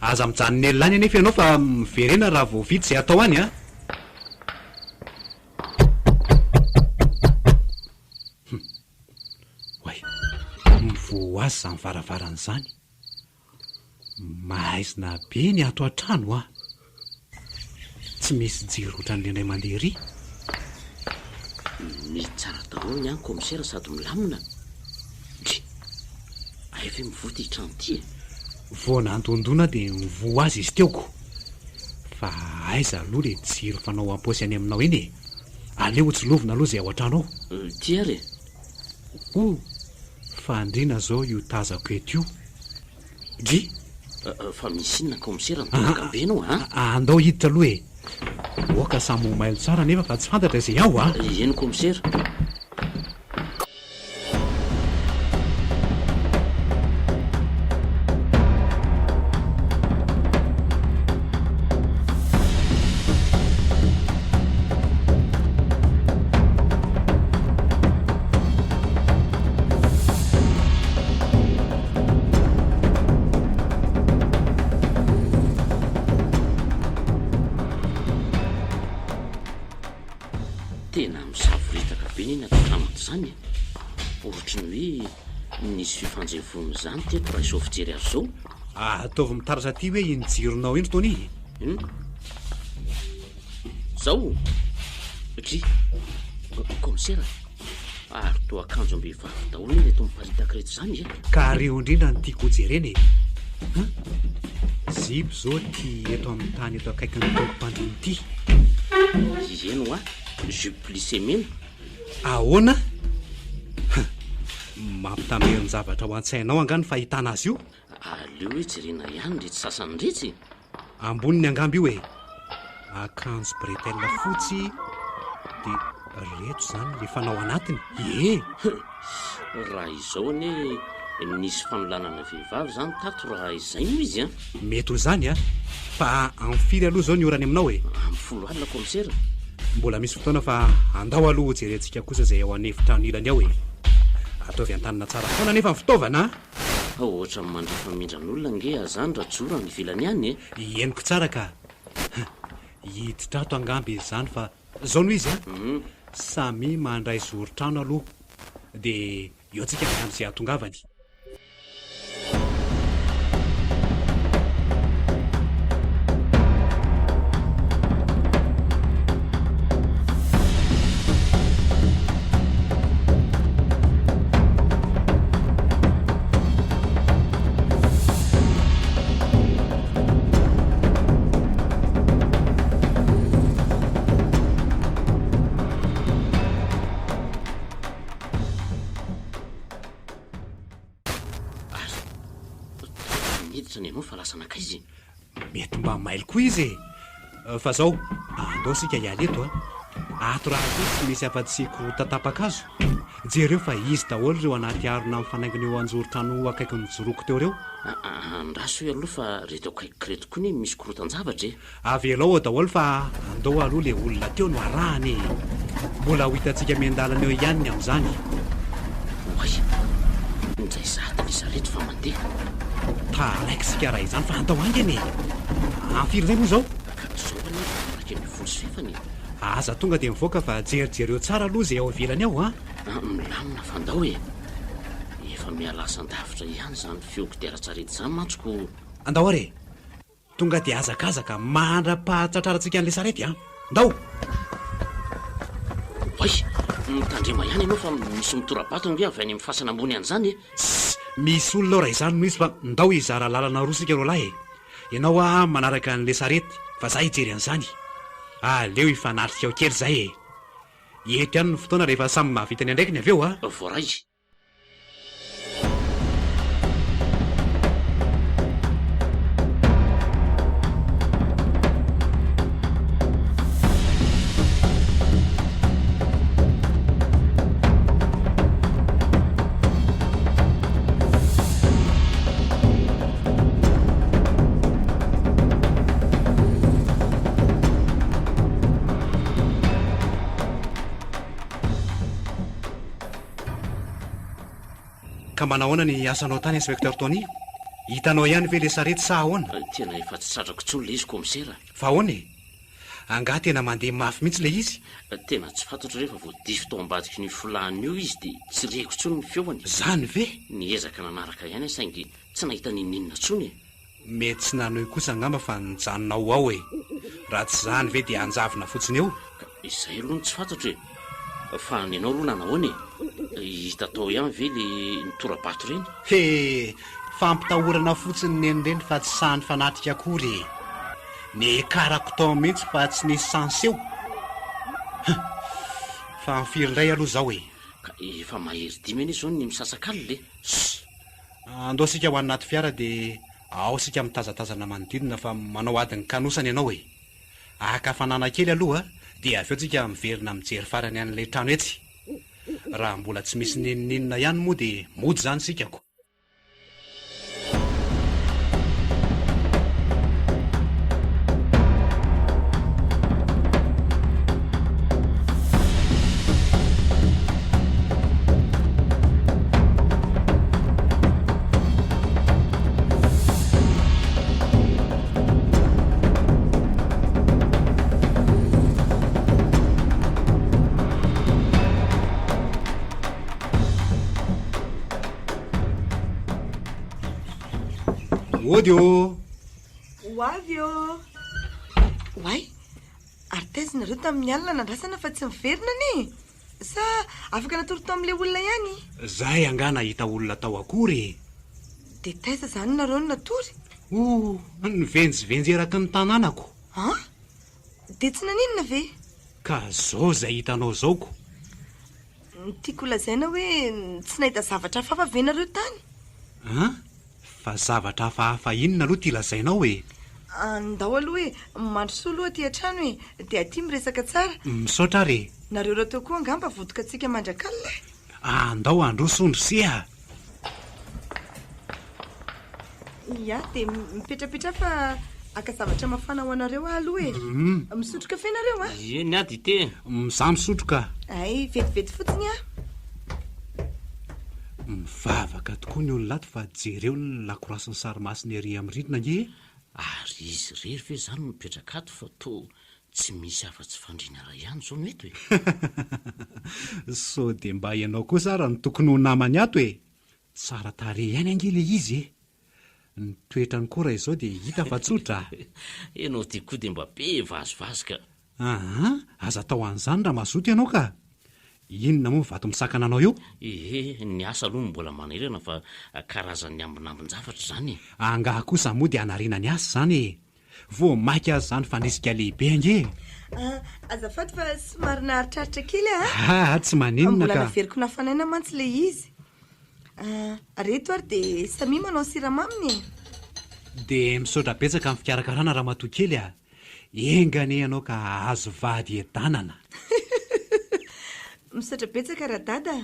Aza mijanona ela any anefa ianao fa miverena raha vao vita izay atao any a! Hum. Oay. Mivoha ho azy izany varavarana izany. Maizina be ny ato an-trano a! Tsy misy jiro ohatran'ilay indray mandeha ery. Misy tsara daholo ny any kaomisera sady milamina. Dry! Hay ve mivoha ity trano ity e? Vao nandondona dia nivoha azy izy teo ko! Fa aiza aloha ilay jiro fanao am-paosy any aminao iny e? Aleo hotsilovina aloha izay ao an-trano ao. Ity ary e! O! Fandriana zao io tazako eto io. Dry! Fa misy inona kaomisera mitoraka be enao a? Andao hiditra aloha e! Oka samy ho mailo tsara anefa fa tsy fantatra izay ao a! Eny kaomisera. Tena misavoritaka be ny ato an-trano ato izany e! Ohatry ny hoe nisy fifanjevoana izany teto raha izao fijery azy izao. Ataovy mitaratra aty hoe iny jironao iny ry Tony e! Inona? Zao? Dry! Kaomisera, ary toa akanjom-behivavy daholo anie ireto miparitaka ireto izany e! Ka reo indrindra no tiako hojerena e! An! Zipo zao ity eto amin'ny tany eto akaikin'ny tongom-pandriana ity. Eny hoa, jupe plissé mena. Ahoana? Huh! Mampitamerin-javatra ao an-tsainao angaha ny fahitana azy io? Aleo hoe jerena ihany iretsy sasany iretsy e! Amboniny angamba io e! Akanjo bretelle fotsy dia reto izany le fanao anatiny ee! Raha izao anie nisy fanolanana vehivavy izany tato raha izay no izy an! Mety ho izany an! Fa amin'ny firy aloha izao ny ora any aminao e? Amin'ny folo alina kaomisera. Mbola misy fotoana fa andao aloha hojerentsika kosa izay ao an'efitrano ilany ao e! Ataovy an-tanana tsara foana anefa ny fitaovana an! Fa ohatran'ny mandray famindran'olona ange azany Rajoro any ivelany any e! Henoko tsara ka! Hiditra ato angamba izy izany fa zao no izy an! Samia mandray zoron-trano aloha dia eo tsika miandry izay hahatongavany. Ary toa niditra ny anao fa lasa nankaiza e? Mety mba mailo koa izy e! Fa zao, andao isika hiala eto a! Ato rahateo tsy misy afa-tsy korotan-tapa-kazo. Jereo fa izy daholo ireo anaty harona mifanaingina eo anjoron-trano akaikin'ny joroko teo ireo. Andraso aloha fa reto akaikiko reto koa anie misy korotan-javatra e! Avelao ao daholo fa andao aloha le olona teo no arahana e! Mbola ho hitantsika miandalana eo ihany ny amin'izany. Oay! Injay sahady ry zareo fa mandeha. Taraiky isika raha izany fa andao haingana e! Amin'ny firy indray moa izao? Ka izao anie vao 11:30 e! Aza tonga dia mivoaka fa jerijereo tsara aloha izay ao ivelany ao an! Milamina fa andao e! Efa miha-lasa an-davitra ihany izany feo kodiaran-tsarety izany mantsy ko! Andao ary e! Tonga dia hazakazaka mandra-pahatratrarantsika an'ilay sarety an! Ndao! Oay! Mitandrema ihany ianao fa misy mitora-bato ange avy any amin'ny fasana ambony any izany e! Tssy! Misy olona ao raha izany no izy fa ndao hizara lalana roa isika roalahy e! Ianao hoa manaraka an'ilay sarety fa za hijery an'izany. Aleo hifanatrika ao kely izay e! Eto ihany ny fotoana rehefa samy mahavita ny andraikiny avy eo a! Voaray! Ka manahoana ny asanao tany Inspecteur Tony? Hitanao ihany ve le sarety sa ahoana? Tena efa tsy tratrako intsony le izy Commissaire a! Fa ahoana e? Angaha tena mandeha mafy mihitsy le izy? Tena tsy fantatro re fa vao dify tao ambadikin'io filàna io izy dia tsy reko intsony ny feony. Zany ve? Niezaka nanaraka ihany aho saingy tsy nahita n'inon'inona intsony e! Mety tsy nanohy kosa angamba fa nijanona ho ao e! Raha tsy izany ve dia hanjavona fotsiny eo? Ka izay aloha no tsy fantatro e! Fa ny anao aloha nanahoana e? Hita tao ihany ve le nitora-bato ireny? He! Fampitahorana fotsiny nen'ireny fa tsy sahy nifanatrika akory e! Niekarako tao mihitsy fa tsy nisy sahy niseho. Huh! Fa amin'ny firy indray aloha izao e? Ka efa mahery dimy anie izao ny misasakalina e! Ss! Andao isika ho any anaty fiara dia ao isika mitazatazana manodidina fa manao adin'ny kanosana ianao e! Haka hafanana kely aloha dia avy eo tsika miverina mijery farany an'ilay trano etsy. Raha mbola tsy misy n'inon'inona ihany moa dia mody izany isika ko. Ody ô! Ho avy ô! Oay! Ary taiza nareo tamin'ny alina nandrasana fa tsy niverina anie e! Sa afaka natory tao amin'ilay olona ihany? Zahay angaha nahita olona tao akory e! Dia taiza izany nareo no natory? Oh, nivenjivenjy eraky ny tanànako. An? Dia tsy naninona ve? Ka zao izay hitanao zao ko. Ny tiako holazaina hoe tsy nahita zavatra hafahafa ve nareo tany? An? Fa zavatra hafahafa inona aloha ity lazainao e? Andao aloha e, mandrosoa aloha aty an-trano e, dia aty miresaka tsara. Misaotra ary e. Nareo rahateo koa angamba votokantsika mandrak'alina e. Andao handroso hono ry se a! Ia, dia mipetrapetraha fa haka zavatra mafana ho anareo aho aloha e. Misotro kafe nareo a? Ie, ny ahy dite e. Izaho misotro ka. Hay, vetivety fotsiny aho. Mivavaka tokoa ny olona ato fa jereo ny lakorasin'ny sary masina ery amin'ny rindrina ange e! Ary izy irery ve izany no mipetraka ato fa toa tsy misy afa-tsy fandriana iray ihany izao no eto e? Sao dia mba ianao kosa ara no tokony ho namany ato e! Tsara tarehy ihany ange ilay izy e! Ny toetrany koa raha izao dia hita fa tsotra a! Ianao ity koa dia mba be vazivazy ka! Aa! Aza atao an'izany raha mazoto ianao ka! Inona moa ny vato misakana anao eo? Ehe, ny asa aloha no mbola manahirana fa karazan'ny ambinambin-javatra izany e! Angaha kosa moa dia hanariana ny asa izany e! Vao maika aza izany fandrisika lehibe ange e! Ah, azafady fa somary naharitraritra kely aho a! Aa, tsy maninona Mbola ka! naveriko nafanaina mantsy ilay izy. Ah, reto ary dia samia manao siramaminy e! Dia misaotra betsaka amin'ny fikarakarana ramatoa kely a! Enga anie ianao ka hahazo vady hiadanana. Misaotra betsaka Radada a!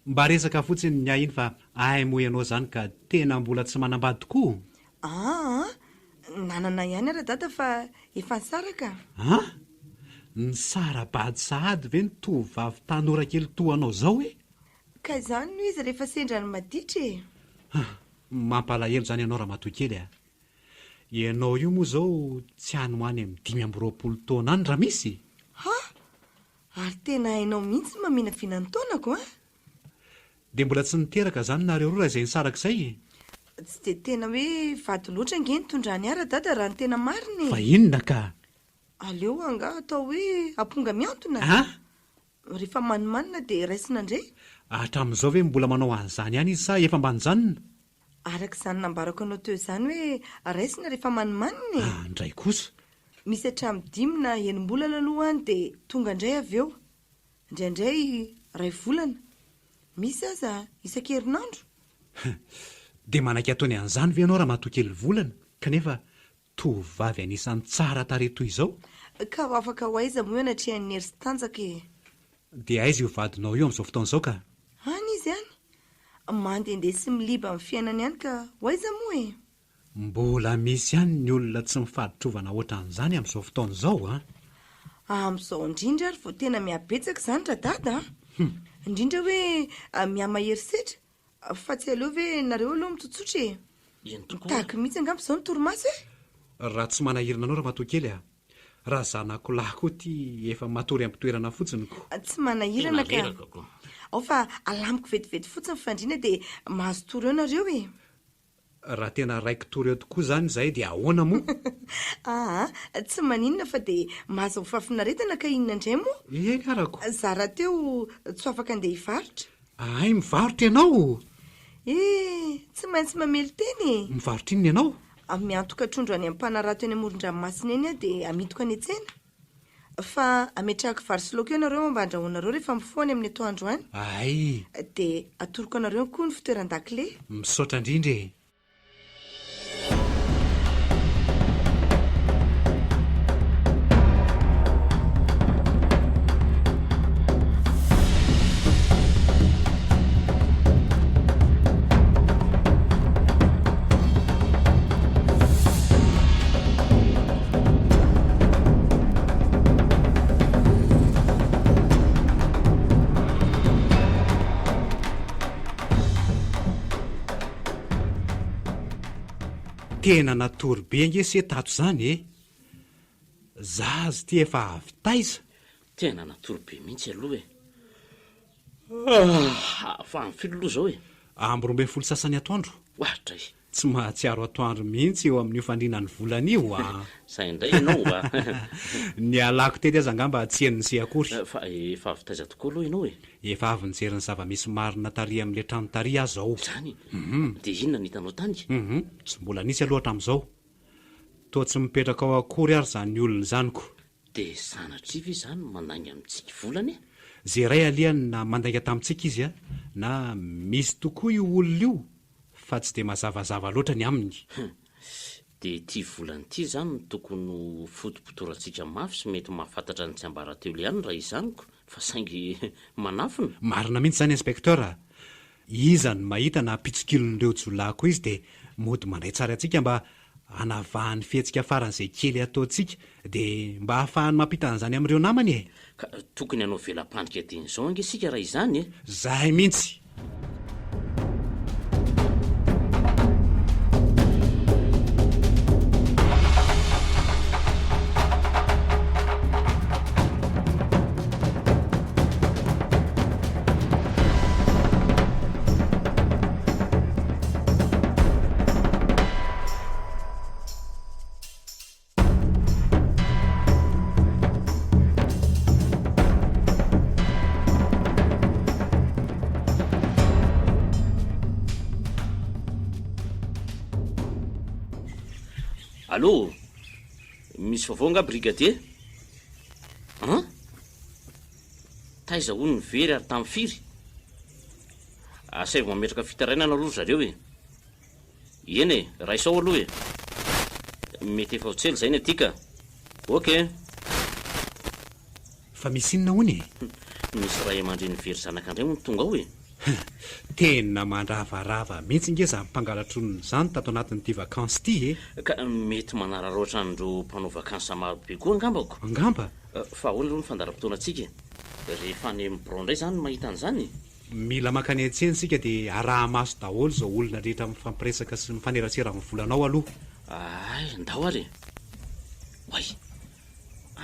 Mba resaka fotsiny ny ahy iny fa hay moa ianao izany ka tena mbola tsy manambady tokoa? Aa! Nanana ihany aho Radada fa efa nisaraka. An! Nisara-bady sahady ve ny tovovavy tanora kely toa anao izao e? Ka izany no izy rehefa sendra ny maditra e! Hum! Mampalahelo izany ianao ramatoa kely a! Ianao io moa izao tsy any ho any amin'ny 25 taona any raha misy? Ha! Ary tena hainao mihitsy ny maminavina ny taonako an! Dia mbola tsy niteraka izany nareo roa raha izay nisaraka izay e? Tsy dia tena hoe vady loatra ange ny nitondrany ahy Radada raha ny tena marina e! Fa inona ka? Aleo angaha atao hoe amponga mihantona? An! Rehefa manimanina dia raisina indray? Hatramin'izao ve mbola manao an'izany ihany izy sa efa mba nijanona? Araka izany nambarako anao teo izany hoe raisina rehefa manimanina e! Ah, indray kosa! Misy hatramin'ny dimy na enim-bolana aloha any dia tonga indray avy eo. Indraindray iray volana. Misy aza isan-kerinandro. Dia manaiky ataony an'izany ve ianao ramatoa kely volana kanefa tovovavy anisan'ny tsara tarehy toy izao? Ka ho afaka ho aiza moa eo anatrehan'ny hery sy tanjaka e! Dia aiza io vadinao io amin'izao fotoana izao ka? Any izy any. Mandehandeha sy miliba amin'ny fiainany any ka ho aiza moa e! Mbola misy ihany ny olona tsy mifaditrovana ohatran'izany amin'izao fotoana izao an! Amin'izao indrindra ary vao tena mihabetsaka izany Radada a! Indrindra hoe mihamahery setra. Fa tsy aleo ve nareo aloha mitsotsotra e? Eny tokoa. Mitaky mihitsy angamba izao ny torimaso e? Raha tsy manahirana anao ramatoa kely a! Raha zanako lahy koa ity efa matory am-pitoerana fotsiny ko. Tsy manahirana Tena ka. reraka ko. Ao fa alamiko vetivety fotsiny ny fandriana dia mahazo tory eo nareo e! Raha tena raiki-tory eo tokoa izany izahay dia ahoana moa? Aa, tsy maninona fa dia mahazo fahafinaretana ka inona indray moa? Eny arako. Za rahateo tsy ho afaka andeha hivarotra. Hay mivarotra ianao? Eh, tsy maintsy mamelon-tena e! Mivarotra inona ianao? Miantoka trondro any amin'ny mpanarato eny amoron-dranomasina eny aho dia amidiko any an-tsena. Fa ametrahako vary sy laoka eo nareo mba andrahoinareo rehefa mifoha any amin'ny atoandro any. Hay! Dia atoroko anareo koa ny fitoeran-dakile. Misaotra indrindra e! Tena natory be ange se tato zany e! Zaza ity efa avy taiza? Tena natory be mihitsy aloha e! Ah! Fa amin'ny firy aloha izao e? Amby 12 sasany atoandro. Oadray! Tsy mahatsiaro atoandro mihitsy eo amin'io fandriana ny volana io a! Zay indray ianao a! Nialako tety aza angamba tsy henon'i se akory. Fa efa avy taiza tokoa aloha ianao e? Efa avy nijery ny zava-misy marina tary amin'ilay trano tary aho izao. Izany? Dia inona no hitanao tany? Hum, tsy mbola nisy aloha hatramin'izao. Toa tsy mipetraka ao akory ary izany olona izany ko. Dia sanatria ve izany mandainga amintsika volana e? Ze iray alehany na mandainga tamintsika izy a, na misy tokoa io olona io fa tsy dia mazavazava loatra ny aminy. Hum. Dia ity volana ity izany no tokony ho fotopotorantsika mafy sy mety mahafantatra ny tsiambaratelo ihany raha izany ko, fa saingy manafina. Marina mihitsy izany Inspecteur a! Iza no mahita na mpitsikilon'ireo jiolahy koa izy dia mody mandray tsara antsika mba hanavahany fihetsika faran'izay kely ataontsika dia mba hahafahany mampita an'izany amin'ireo namany e! Ka tokony hanao vela-pandrika dieny izao ange isika raha izany e! Zahay mihitsy! Allô? Misy vaovao angaha brigadier? An? Taiza hono ny very ary tamin'ny firy? Asaivo mametraka fitarainana aloha ry zareo e! Eny e, raiso ao aloha e! Mety efa ho tsy ela izay ny aty ka! Ok! Fa misy inona hono e? Misy ray aman-dreny very zanaka indray hono tonga ao e! Huh! Tena mandravarava mihitsy nge zany mpangalatr'olona izany tato anatin'ity vakansy ity e! Ka mety manararaotra an'ireo mpanao vacances maro be koa angamba ko! Angamba? Fa ahoana aloha ny fandaharam-potoanantsika e? Rehefa any amin'ny birao indray izany no mahita an'izany e? Mila mankany an-tsena isika dia araha-maso daholo izao olona rehetra mifampiresaka sy mifanerasera amin'ny volanao aloha. Hay, ndao ary e! Oay!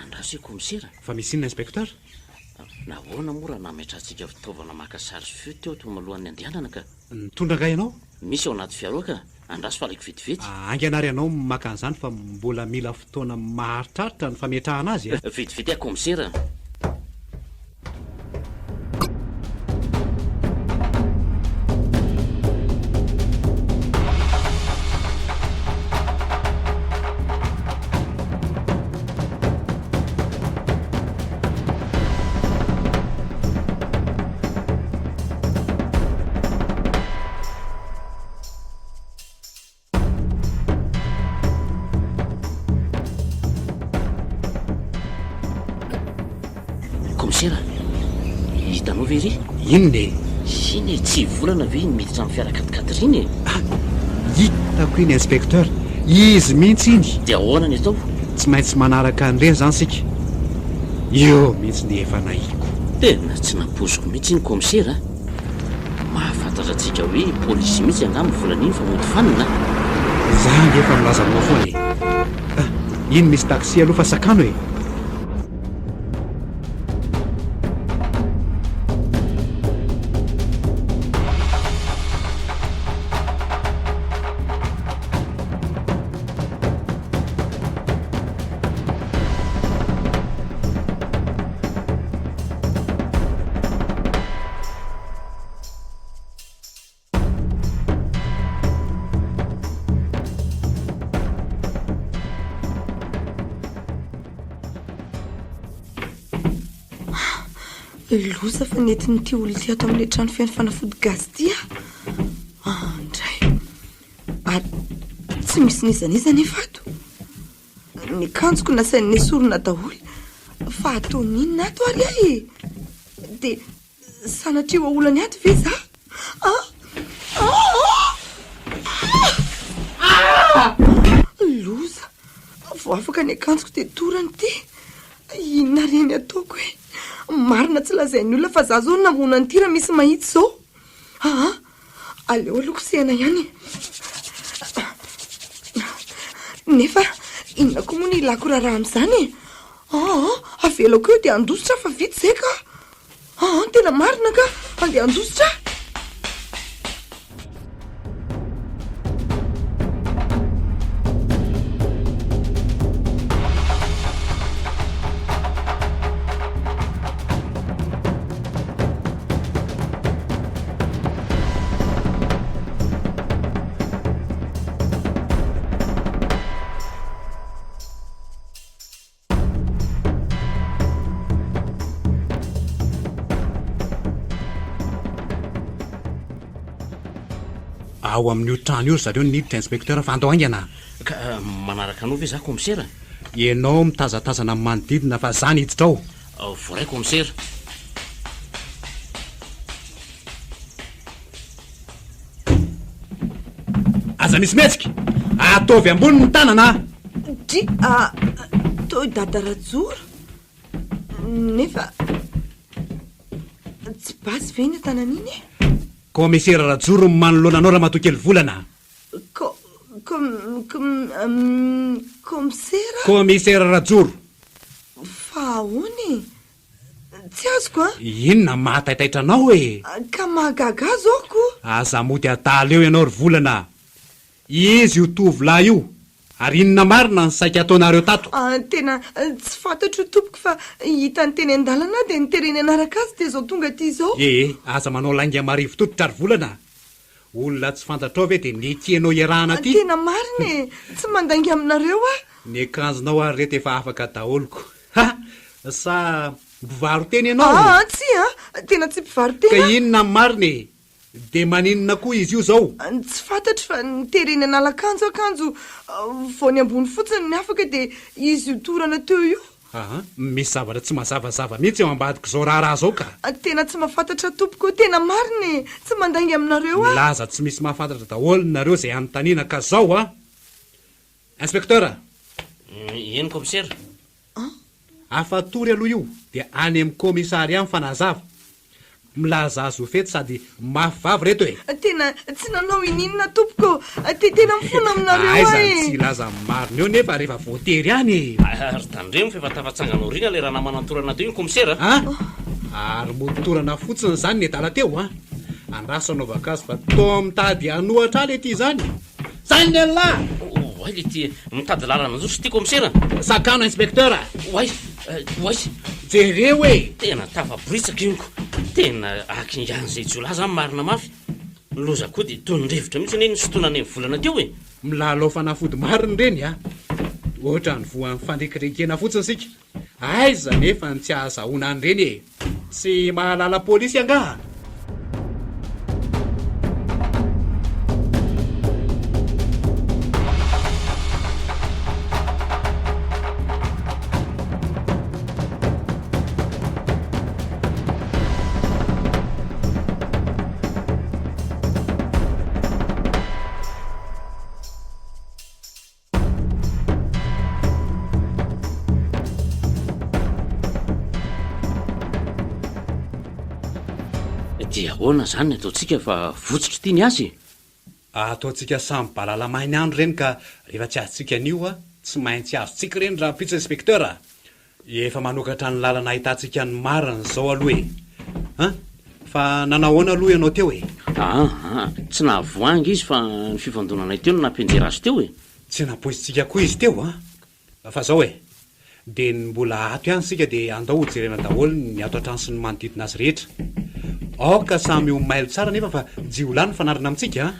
Andraso e kaomisera. Fa misy inona inspecteur? Nahoana moa raha nametrahantsika fitaovana maka sary sy feo teo teo alohan'ny handehanana ka? Nitondra angaha ianao? Misy ao anaty fiara ao ka! Andraso fa alaiko vetivety. Haingana ary ianao maka an'izany fa mbola mila fotoana maharitraritra ny fametrahana azy a! Vetivety aho kaomisera a! Kaomisera, hitanao ve iry? Inona e? Iny e, tsy volana ve iny miditra amin'ny fiara quat-quatre iny e? Ah, hitako iny inspecteur, izy mihitsy iny. Dia ahoana ny atao? Tsy maintsy manaraka an'ireny izany isika. Eo mihitsy ny efa nahiko. Tena tsy nampoiziko mihitsy iny kaomisera a! Mahafantatra antsika hoe polisy mihitsy angamba volana iny fa mody fanina a! Za ange efa milaza aminao foana e! Ah, iny misy taxi aloha fa sakano e! Loza fa nentin'ity olona ity ato amin'ilay trano feno fanafody gasy ity aho. Andray. Ary tsy misy n'iza n'iza anefa ato. Ny akanjoko nasainy nesorina daholo. Fa ataony inona ato ary aho e? Dia sanatria ho aolany ato ve za? Ah! Ah! Loza! Vao afaka ny akanjoko dia torana ity. Inona re ny ataoko e? Marina tsy lazain'ny olona fa za zao no namono an'ity raha misy mahita izao. Aa! Aleo aloha kosehina ihany e. Nefa inona koa moa no ilako raharaha amin'izany e? Aa, avelako eo dia handositra aho fa vita izay ka. Aa, tena marina ka, andeha handositra aho. Ao amin'io trano io ry zareo niditra inspecteur fa andao haingana. Ka manaraka anao ve za commissaire? Ianao mitazatazana ny manodidina fa za niditra ao. Voaray commissaire. Aza misy mihetsika! Ataovy ambony ny tanana a! Dry a! Toy Dada Rajoro? Nefa tsy basy ve iny an-tanany iny e? Kaomisera Rajoro no manoloana anao Ramatoa kely Volana a! Ko, kom, kom, kaomisera? Kaomisera Rajoro! Fa ahoana e? Tsy azoko an! Inona no mahataitaitra anao e? Ka mahagaga ahy zao ko! Aza mody adala eo ianao ry Volana a! Izy io tovolahy io, ary inona marina no saika ataonareo tato? Tena tsy fantatro tompoko fa hitany teny an-dalana aho dia notereny hanaraka azy dia izao tonga aty izao. Ee, aza manao lainga marivo tototra ry Volana a! Olona tsy fantatrao ve dia nekenao iarahana aty? Tena marina e! Tsy mandainga aminareo aho. Ny akanjonao ary reto efa afaka daholo ko. Ha! Sa mpivaro-tena ianao? Aa tsia a! Tena tsy mpivaro-tena aho. Ka inona ny marina e? Dia maninona koa izy io izao? Tsy fantatro fa notereny hanala akanjo aho kanjo vao ny ambony fotsiny ny afaka dia izy io torana teo io. Aa! Misy zavatra tsy mazavazava mihitsy eo ambadik'izao raharaha izao ka! Tena tsy mahafantatra tompoko, tena marina e! Tsy mandainga aminareo aho. Milaza tsy misy mahafantatra daholo nareo izay anontaniana ka zao a! Inspecteur! Eny commissaire. Afatory aloha io dia any amin'ny commissariat mifanazava. Milaza azy ho fetsy sady mafy vava reto e! Tena tsy nanao ininona tompoko ô! Dia tena mifona aminareo aho e! Aiza no tsy hilaza ny marina eo nefa rehefa voatery any e! Ary tandremo fa efa tafatsangana aoriana ilay ranamana nitorana teo iny commissaire a! Ary mody torana fotsiny izany ny adala teo a! Andraso anaovako azy fa toa mitady hanohatra ahy le ty izany! Zany ny an'lah! Oay le ty mitady lalana nandroso ty commissaire! Sakano inspecteur a! Oay! Oay! Jereo e! Tena tafaboritsaka iny ko! Tena hakingan'izay jiolahy zany marina mafy! Ny loza koa dia toy ny rivotra mihitsy anie nisintonana iny volana teo e! Milalao fanafody marina ireny a! Ohatran'ny voan'ny fandrekirekena fotsiny isika! Aiza anefa no tsy ahazahoana an'ireny e! Tsy mahalala polisy angaha? Dia ahoana izany ny ataontsika fa votsotra ity ny azy e? Ataontsika samy balala mahay ny andro ireny ka rehefa tsy azontsika anio a, tsy maintsy azontsika ireny rahampitso Inspecteur a! Efa manokatra ny lalana ahitantsika ny marina izao aloha e! An! Fa nanao ahoana aloha ianao teo e? Aa! Tsy nahavoahangy izy fa ny fifandonanay teo no nampianjera azy teo e! Tsy nampoizintsika koa izy teo an! Fa zao e! Dia ny mbola ato ihany isika dia andao ho jerena daholo ny ato an-trano sy ny manodidina azy rehetra. Aoka samy ho mailo tsara anefa fa jiolahy no fanarina amintsika an!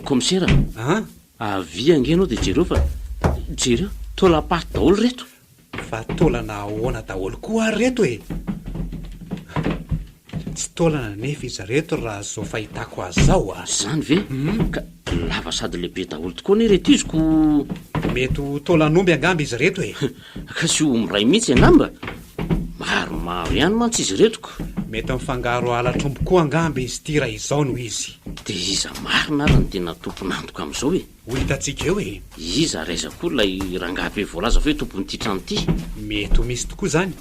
Kaomisera a! Avia ange ianao dia jereo fa jereo, taolam-paty daholo ireto. Fa taolana ahoana daholo koa ary ireto e! Tsy taolana anefa izy ireto raha izao fahitako azy izao a! Izany ve? Ka lava sady lehibe daholo tokoa anie ireto izy ko! Mety ho taolan'omby angamba izy ireto e! Ka tsy omby iray mihitsy angamba? Maromaro ihany mantsy izy ireto ko! Mety mifangaro halatr'omby koa angamba izy ity raha izao no izy. Dia iza marina ary no tena tompon'antoka amin'izao e? Ho hitantsika eo e! Iza ary aiza koa ilay rangahy be voalaza fa hoe tompon'ity trano ity? Mety ho misy tokoa izany,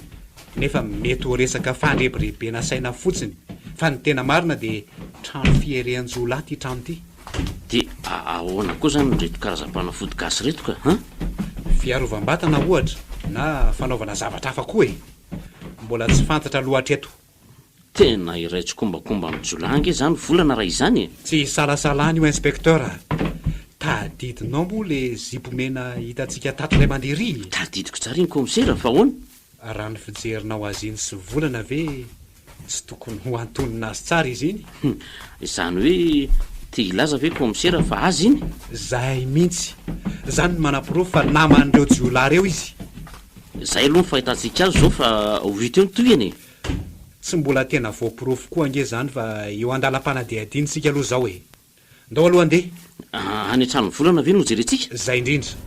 nefa mety ho resaka fandrebirebena saina fotsiny, fa ny tena marina dia trano fierehan-jiolahy ity trano ity. Dia ahoana koa izany ireto karazam-panafody gasy ireto ka, an? Fiarovam-batana ohatra, na fanaovana zavatra hafa koa e! Mbola tsy fantatra aloha hatreto. Tena iray tsikombakomba amin'ny jiolahy ange izany volana raha izany e! Tsy isalasalana io inspecteur a! Tadidinao moa le zipo mena hitantsika tato indray mandeha iry? Tadidiko tsara iny kaomisera fa ahoana? Raha ny fijerinao azy iny sy volana ve tsy tokony ho antonona azy tsara izy iny? Hum, izany hoe te hilaza ve kaomisera fa azy iny? Zay mihitsy! Zany no manaporofo fa naman'ireo jiolahy ireo izy. Zay aloha ny fahitantsika azy izao fa ho hita eo ny tohiny e! Tsy mbola tena voaporofo koa ange izany fa eo andalam-panadihadiana isika aloha izao e! Ndao aloha handeha. Any an-tranon'i Volana ve no jerentsika? Izay indrindra.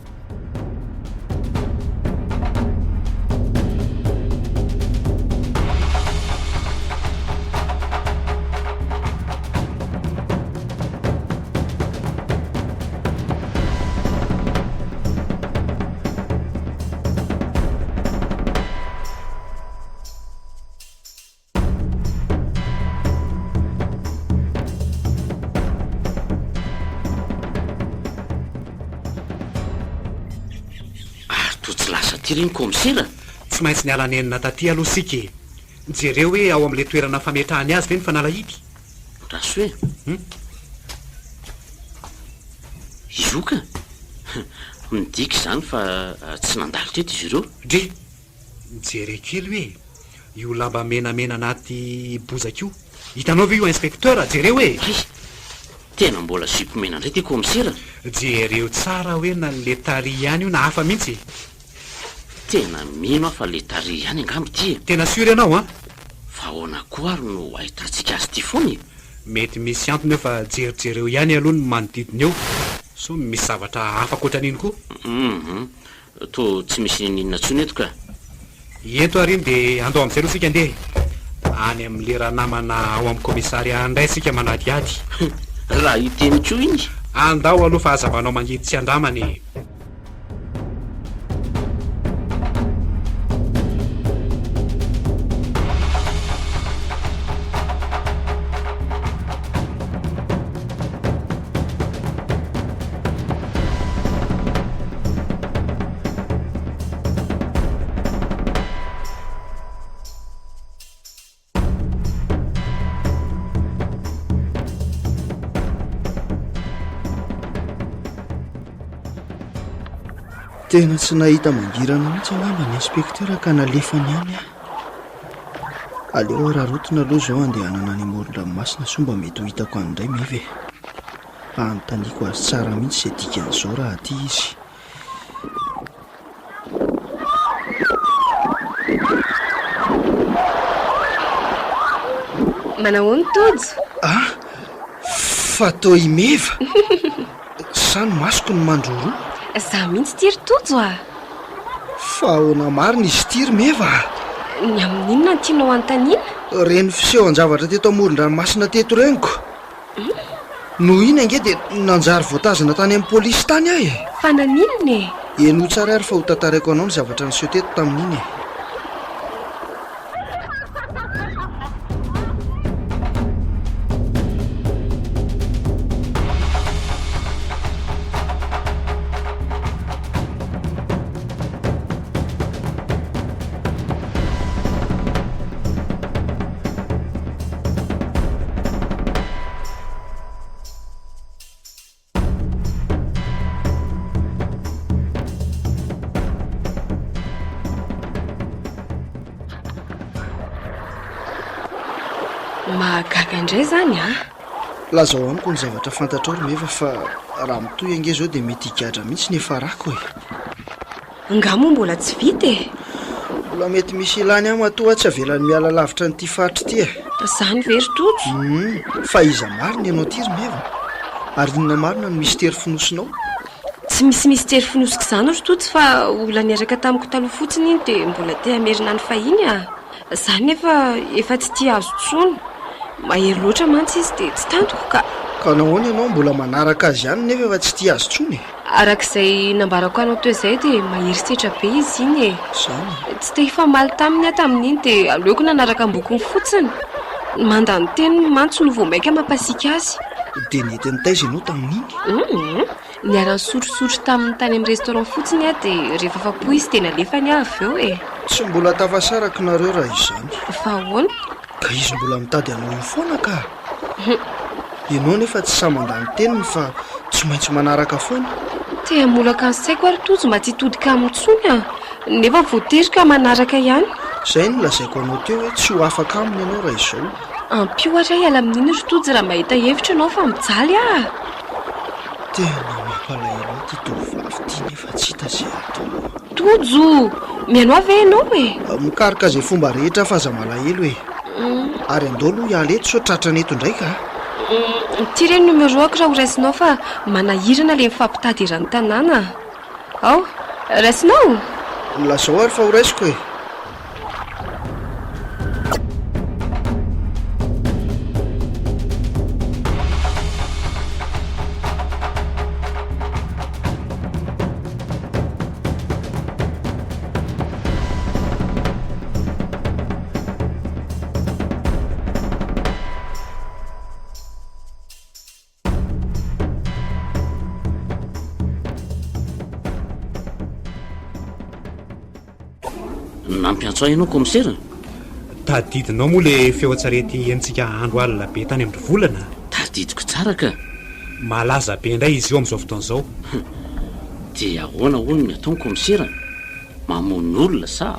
Ary toa tsy lasa aty re ny kaomisera? Tsy maintsy niala nenina taty aloha isika e! Jereo hoe ao amin'ilay toerana fametrahany azy ve ny fanalahidy? Andraso e! Hum? Izy io ka! Midika izany fa tsy nandalo teto izy ireo. Dry! Mijere kely hoe io lamba menamena anaty bozaka io. Hitanao ve io inspecteur? Jereo e! Hay! Tena mbola zipo mena indray ity kaomisera. Jereo tsara hoe na le tary ihany io na hafa mihitsy e! Tena mino aho fa le tary ihany angamba ity e! Tena sûr ianao an? Fa ahoana koa ary no ahitantsika azy ity foana e? Mety misy antony eo fa jerijereo ihany aloha ny manodidina eo sao misy zavatra hafa ankoatran'iny koa. Hum Toa tsy misy n'inon'inona intsony eto ka. Ento ary iny dia andao amin'izay aloha isika andeha e. Any amin'ilay ranamana ao amin'ny commissariat indray isika manadihady. Raha hiteny koa iny. Andao aloha fa aza manao mangidy tsy andramana e. Tena tsy nahita mangirana mihitsy angamba ny inspecteur ka nalefany ihany aho. Aleo araraotina aloha izao handehanana any amoron-dranomasina sao mba mety ho hitako any indray Meva e. Hanontaniako azy tsara mihitsy izay dikan'izao raha aty izy. Manahoana Tojo? Ah! Fa toa i Meva! Sa ny masoko no mandroroa? Za mihitsy ity ry Tojo ah! Fa ahoana marina izy ity ry Meva ah? Ny amin'inona no tianao hanontaniana? Ireny fisehoan-javatra teto amoron-dranomasina teto ireny ko! Noho iny ange dia nanjary voatazona tany amin'ny polisy tany aho e! Fa naninona e? Henoy tsara ary fa ho tantaraiko anao ny zavatra niseho teto tamin'iny e! Mahagaga indray izany an! Lazao amiko ny zavatra fantatrao ry Meva fa raha mitohy ange izao dia mety higadra mihitsy ny hiafarako e! Angaha moa mbola tsy vita e? Mbola mety misy ilany ahy matoa aho tsy avelany miala lavitra an'ity faritra ity e! Izany ve ry Tojo? Hum, fa iza marina ianao ity ry Meva? Ary inona marina no mistery fonosinao? Tsy misy mistery fonosiko izany ry Tojo fa olona niaraka tamiko taloha fotsiny iny dia mbola te hamerina ny fahiny ah! Za nefa efa tsy tia azy intsony. Mahery loatra mantsy izy dia tsy tantiko ka. Ka nahoana ianao mbola manaraka azy ihany nefa efa tsy tia azy intsony e? Araka izay nambarako anao teo izay dia mahery setra be izy iny e. Izany e? Tsy te hifamaly taminy aho tamin'iny dia aleoko nanaraka am-bokony fotsiny. Ny mandany teniny mantsy no vao mainka mampasiaka azy. Dia nety nitaiza ianao tamin'iny? Hum. Niara-nisotrosotro taminy tany amin'ny restaurant fotsiny aho dia rehefa afa-po izy dia nalefany aho avy eo e! Tsy mbola tafasaraka nareo raha izany. Fa ahoana? Ka izy mbola mitady anao io foana ka! Ianao nefa tsy sahy mandà ny teniny fa tsy maintsy manaraka foana. Te hamolaka ny saiko ary Tojo mba tsy hitodika aminy intsony aho, nefa voatery ka manaraka ihany. Izay no lazaiko anao teo hoe tsy ho afaka aminy ianao raha izao. Ampio ary aho hiala amin'iny ry Tojo raha mahita hevitra ianao fa mijaly aho. Tena mampalahelo ahy ity tovovavy ity nefa tsy hita izay atao. Tojo! Mihaino ahy ve ianao e? Mikaroka izay fomba rehetra aho fa aza malahelo e. Ary andao aloha hiala eto sao tratrany eto indray ka. Ity re ny numéro-ako raha horaisinao fa manahirana ilay mifampitady eran'ny tanàna. Ao, raisinao? Lazao ary fa horaisiko e. Nampiantso ahy ianao kaomisera? Tadidinao moa le feo an-tsarety henontsika andro alina be tany amin-dry volana? Tadidiko tsara ka! Malaza be indray izy io amin'izao fotoana izao. Dia ahoana hono ny ataony kaomisera? Mamono olona sa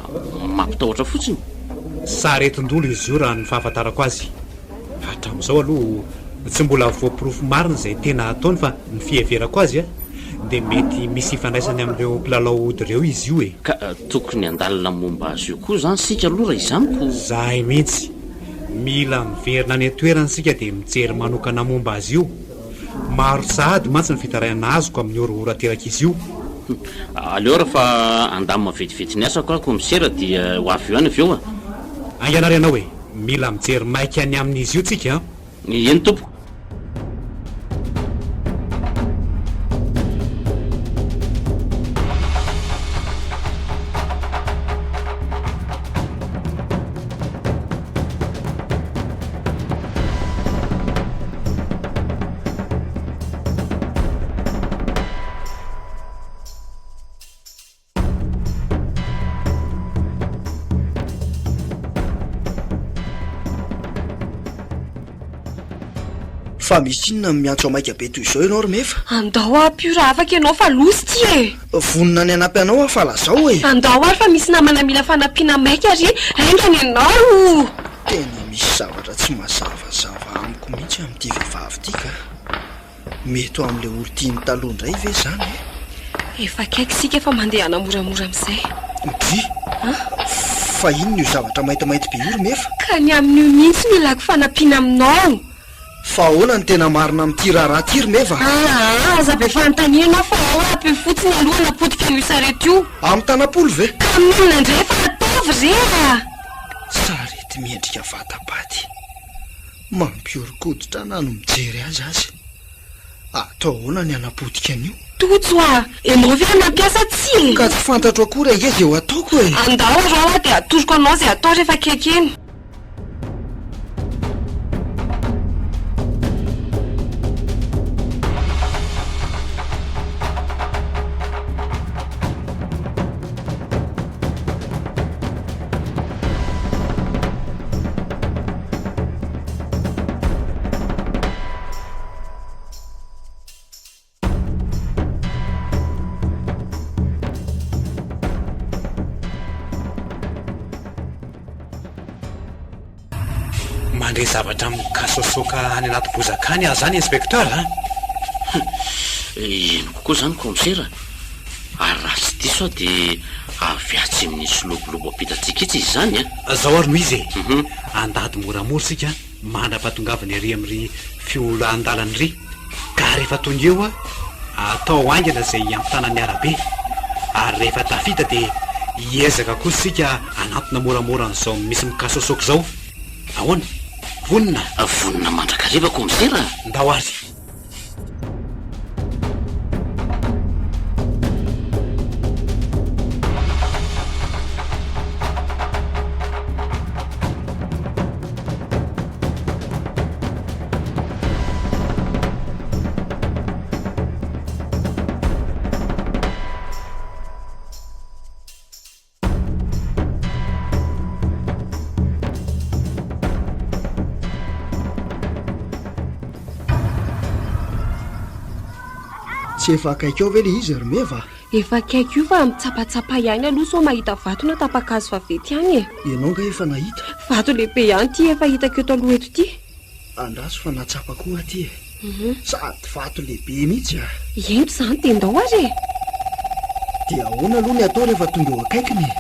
mampitahotra fotsiny? Saretin-dolo izy io raha ny fahafantarako azy. Hatramin'izao aloha tsy mbola voaporofo marina izay tena ataony fa ny fiheverako azy dia mety misy ifandraisany amin'ireo mpilalao ody ireo izy io e. Ka tokony handalina momba azy io koa izany isika aloha raha izany ko. Zahay mihitsy. Mila miverina any an-toerana isika dia mijery manokana momba azy io. Maro sahady mantsy ny fitarainana azoko amin'ny horohoro aterak'izy io. Aleo ary fa handamina vetivety ny asako aho kaomisera dia ho avy eo ihany avy eo a. Haingana ary ianao e! Mila mijery maika ny amin'izy io tsika an! Eny tompoko. Fa misy inona no miantso maika be toy izao ianao ry Mefa? Andao ampio raha afaka ianao fa loza ity e! Vonona ny hanampy anao aho fa lazao e! Andao ary fa misy namana mila fanampiana maika ary haingana ianao! Tena misy zavatra tsy mazavazava amiko mihitsy amin'ity vehivavy ity ka! Mety ho amin'ilay olon-tiany taloha indray ve izany e? Efa akaiky isika fa mandehana moramora amin'izay. Dry! Fa inona io zavatra maintimainty be io ry Mefa? Ka ny amin'io mihitsy no ilako fanampiana aminao! Fa ahoana no tena marina amin'ity raharaha ity ry Meva? Aa, aza be fanontaniana ianao fa ao ampio fotsiny aloha hanapotika an'io sarety io. Amin'ny tanam-polo ve? Ka amin'inona indray fa ataovy re a! Sarety miendrika vata-paty. Mampihoron-koditra na ny mijery azy aza. Atao ahoana ny hanapotika an'io? Tojo a! Ianao ve hanampy ahy sa tsia e? Ka tsy fantatro akory ange izay ho ataoko e! Andao ary aho dia atoroko anao izay atao rehefa akaiky eny. Mandre zavatra mikasoasoaka any anaty bozaka any aho izany inspecteur a! Henoko koa izany kaomisera, ary raha tsy diso aho dia avy atsy amin'ny solobolobo ampitantsika etsy izy izany a! Zao ary no izy e! Andady moramora isika mandra-pahatongavany ery amin'ry fiholan-dalana iry, ka rehefa tonga eo atao haingana izay hiampitana ny arabe, ary rehefa tafita dia hiezaka kosa isika hanantona moramora an'izao misy mikasoasoaka izao. Ahoana? Vonona? Vonona mandrakariva kaomisera a! Ndao ary! Tsy efa akaiky ao ve le izy ry Meva? Efa akaiky io fa mitsapatsapa ihany aloha sao mahita vato na tapa-kazo vaventy ihany e. Ianao nga efa nahita? Vato lehibe ihany ity efa hitako eto aloha eto ity. Andraso fa nahatsapa koa aty e. Sady vato lehibe mihitsy a! Ento izany dia ndao ary e! Dia ahoana aloha ny atao rehefa tonga eo akaikiny e?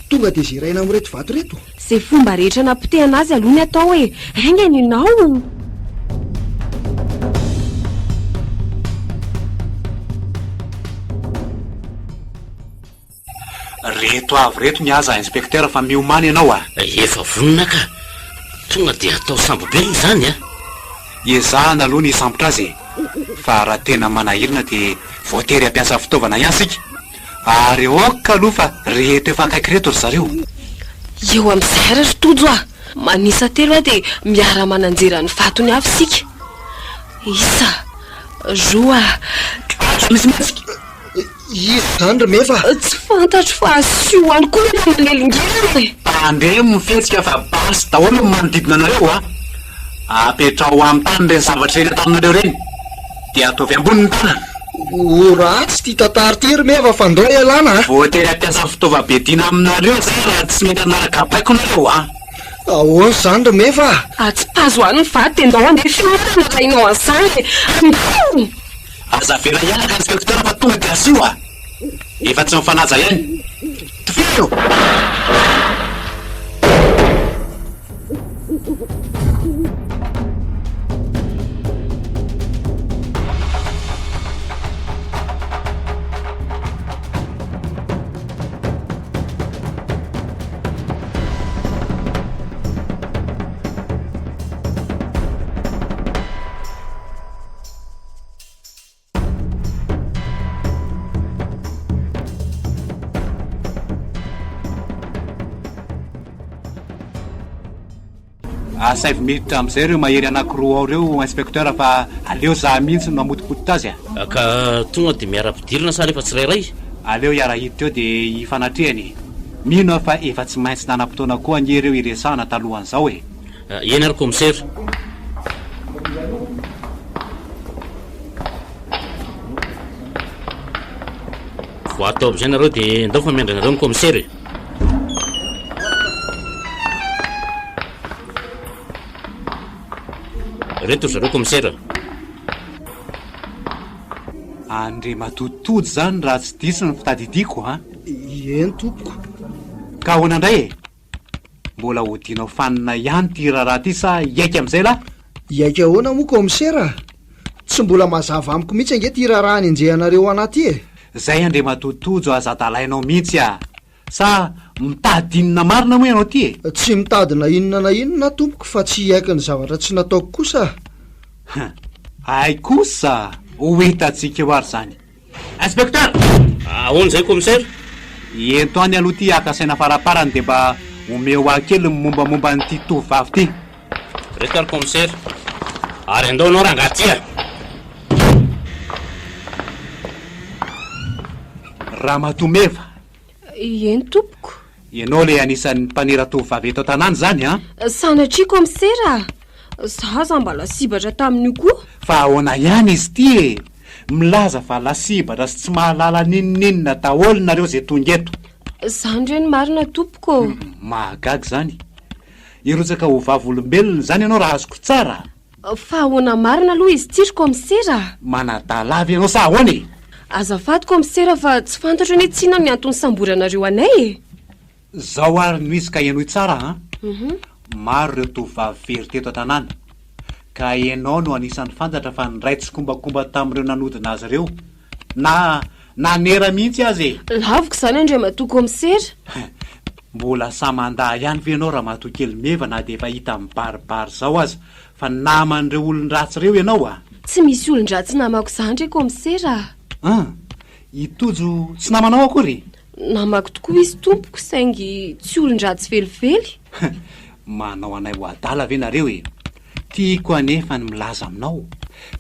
Tonga dia zeraina amin'ireto vato ireto? Izay fomba rehetra anapotehana azy aloha ny atao e! Haingana ianao! Reto avy reto ny aza inspecteur fa miomàna ianao a! Efa vonona ka! Tonga dia atao sambo-belona izany a! Ezahana aloha ny hisambotra azy e! Fa raha tena manahirana dia voatery hampiasa fitaovana ihany isika! Ary ok aloha fa reto efa akaiky reto ry zareo! Eo amin'izay ary ry Tojo a! Manisa telo aho dia miara-mananjera ny vatony avy isika! Isa, roa, Misy mihetsika! Iza izany ry Meva? Tsy fantatro fa asio any koa ilay manelingelina e! Tandremo ny fihetsika fa basy daholo ny manodidina anareo a! Apetraho amin'ny tany ireny zavatra ireny ataonareo ireny dia ataovy ambony ny tanana. Ho ratsy ity tantara ity ry Meva fa ndao ialana a! Voatery hampiasa fitaovam-piadiana aminareo izay raha tsy mety hanaraka baiko nareo a! Ahoana izany ry Meva a? Atsipazo any ny vato dia ndao handeha fianarana raha inao an'izany e! Andao! Aza avela hiaraka inspecteur fa tonga dia asio a! Efa tsy mifanaja ihany. Tifiro! Asaivo miditra amin'izay ireo mahery anankiroa ao ireo inspecteur fa aleo za mihitsy no hamotipototra azy a. Ka tonga dia miara-pidirana sa alefa tsirairay? Aleo hiara-hiditra eo dia hifanatrehana e. Mino aho fa efa tsy maintsy nanam-potoana koa ange ireo hiresahana talohan'izao e. Eny ary kaomisera. Voatao amin'izay nareo dia ndao fa miandry anareo ny kaomisera e. Reto ry zareo kaomisera. Andriamatoa Tojo izany raha tsy diso ny fitadidiako an! Eny tompoko. Ka ahoana indray e? Mbola hodianao fanina ihany ity raharaha ity sa hiaiky amin'izay lahy? Hiaiky ahoana moa kaomisera a? Tsy mbola mazava amiko mihitsy ange ity raharaha anenjehanareo anà ity e! Zay Andriamatoa Tojo aza adalainao mihitsy a! Sa mitady inona marina moa ianao ity e? Tsy mitady na inona na inona aho tompoko fa tsy hiaiky ny zavatra tsy nataoko kosa a! Hein! Hay kosa! Ho hitantsika eo ary izany. Inspecteur! Ahoana izay commissaire? Ento any aloha ity haka saina faraparany dia mba omeo ahy kely ny mombamomba an'ity tovovavy ity. Reto ary commissaire. Ary andao ianao rangahy ty a! Ramatoa Meva. Eny tompoko. Ianao ilay anisan'ny mpanera tovovavy eto an-tanàna izany an? Sanatria commissaire a! Za aza mba lasibatra tamin'io koa. Fa ahoana ihany izy ity e? Milaza fa lasibatra sy tsy mahalala n'inon'inona daholo nareo izay tonga eto. Zany re ny marina tompoko ô. Mahagaga izany. Hirotsaka ho vavolombelona izany ianao raha azoko tsara? Fa ahoana marina aloha izy ity ry kaomisera a? Manadala ve ianao sa ahoana e? Azafady kaomisera fa tsy fantatro anie tsinona ny antony nisamboranareo anay e! Zao ary no izy ka henoy tsara an! Maro ireo tovovavy very teto an-tanàna, ka ianao no anisan'ny fantatra fa niray tsikombakomba tamin'ireo nanodina azy ireo, na nanera mihitsy aza e! Laviko izany Andriamatoa Kaomisera. Mbola sahy mandà ihany ve ianao Ramatoa kely Meva na dia efa hita mibaribary izao aza fa naman'ireo olon-dratsy ireo ianao a! Tsy misy olon-dratsy namako izany re Kaomisera a! An! I Tojo tsy namanao akory? Namako tokoa izy tompoko saingy tsy olon-dratsy velively. Manao anay ho adala ve nareo e? Tiako anefa ny milaza aminao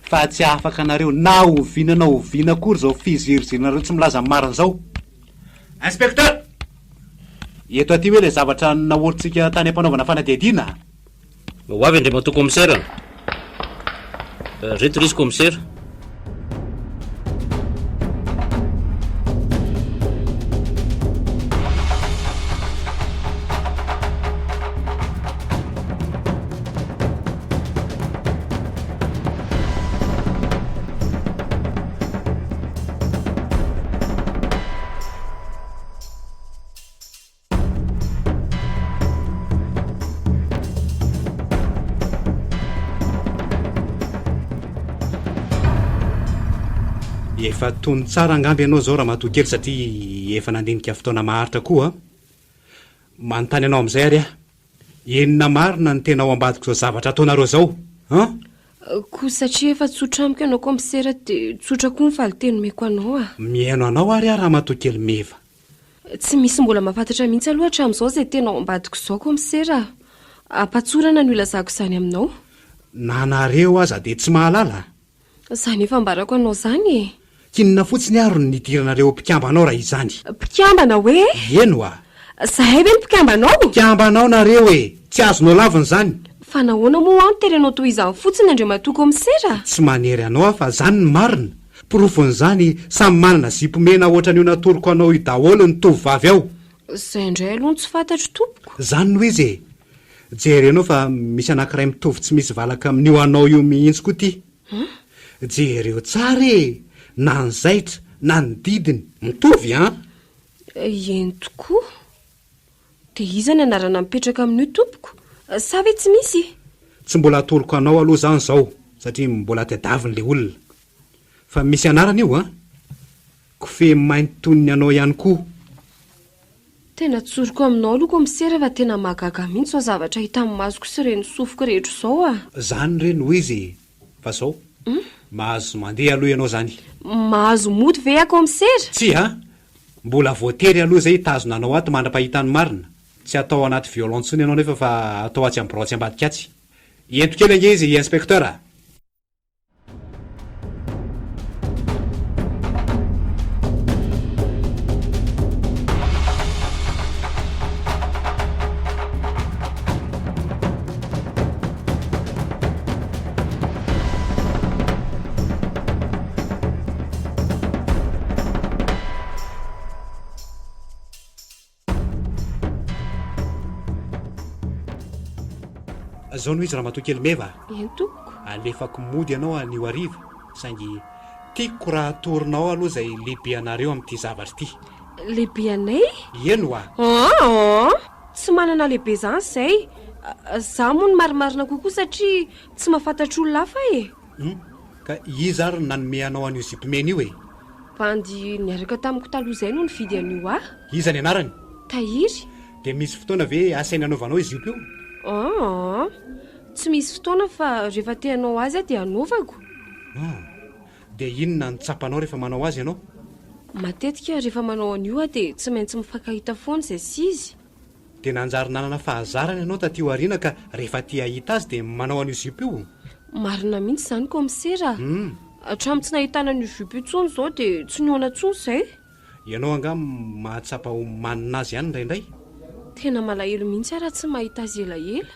fa tsy afaka anareo na oviana na oviana akory izao fizirizirinareo tsy milaza ny marina izao. Inspecteur! Eto aty hoe ilay zavatra naorintsika tany am-panaovana fanadihadiana? Ho avy Andriamatoa Kaomisera. Reto ry izy Kaomisera. Efa tony tsara angamba ianao izao ramatoa kely satria efa nandinika fotoana maharitra koa. Manontany anao amin'izay ary aho. Inona marina no tena ao ambadik'izao zavatra ataonareo izao an? Koa satria efa tsotra amiko ianao kaomisera dia tsotra koa ny valinteny omeko anao a. Mihaino anao ary aho ramatoa kely meva. Tsy misy mbola mahafantatra mihitsy aloha hatramin'izao izay tena ao ambadiko izao kaomisera a! Ampatsorana no ilazako izany aminao. Na nareo aza dia tsy mahalala? Izany efa ambarako anao izany e! K'inona fotsiny ary no nidiranareo ho mpikambana ao raha izany? Mpikambana hoe? Eny oa! Zahay ve no mpikambana ao? Mpikambana ao nareo e! Tsy azonao lavina izany! Fa nahoana moa aho no terenao toy izany fotsiny Andriamatoa Kaomisera? Tsy manery anao aho fa izany no marina! Porofon'izany, samy manana zipo mena ohatran'io natoroko anao io daholo ny tovovavy ao. Izay indray aloha no tsy fantatro tompoko. Izany no izy e! Jerenao fa misy anankiray mitovy tsy misy valaka amin'io anao io mihitsy koa ity. Jereo tsara e! Na ny zaitra, na ny didiny, mitovy an! Eny tokoa. Dia iza ny anarana mipetraka amin'io tompoko? Sa ve tsy misy? Tsy mbola atoroko anao aloha izany izao satria mbola tadiaviny ilay olona. Fa misy anarana io an! Kofehy mainty toy ny anao ihany koa. Tena tsoriko aminao aloha kaomisera fa tena mahagaga mihitsy izao zavatra hitan'ny masoko sy ren'ny sofiko rehetra izao a! Zany re no izy e! Fa zao, mahazo mandeha aloha ianao zany. Mahazo mody ve aho kaomisera? Tsia a! Mbola voatery aloha izay hitazona anao ato mandra-pahita ny marina. Tsy atao anaty violon intsony ianao nefa fa atao atsy amin'ny birao atsy ambadika atsy. Ento kely ange izy inspecteur a! Zao no izy ramatoa kely Meva a! Eny tompoko. Alefako mody ianao anio hariva, saingy tiako raha atoronao aloha izay lehibe anareo amin'ity zavatra ity. Lehibe anay? Eny oa! Aa! Tsy manana lehibe izany izay. Izaho moa no marimarina kokoa satria tsy mahafantatra olona hafa e! Hum, ka iza ary no nanome anao an'io zipo mena io e? Bandy niaraka tamiko taloha izay no nividy an'io ahy. Iza ny anarany? Tahiry. Dia misy fotoana ve asainy anaovanao io zipo io? Aa, tsy misy fotoana fa rehefa te hanao azy aho dia anaovako. Hum, dia inona no tsapanao rehefa manao azy ianao? Matetika rehefa manao an'io aho dia tsy maintsy mifankahita foana izay sy izy. Dia nanjary nanana fahazarana ianao taty aoriana ka rehefa te hahita azy dia manao an'io jupe io? Marina mihitsy izany kaomisera a! Hatramin'ny tsy nahitana an'io jupe io intsony izao dia tsy nihaona intsony izay. Ianao angaha mahatsapa ho manina azy ihany indraindray? Tena malahelo mihitsy aho raha tsy mahita azy elaela.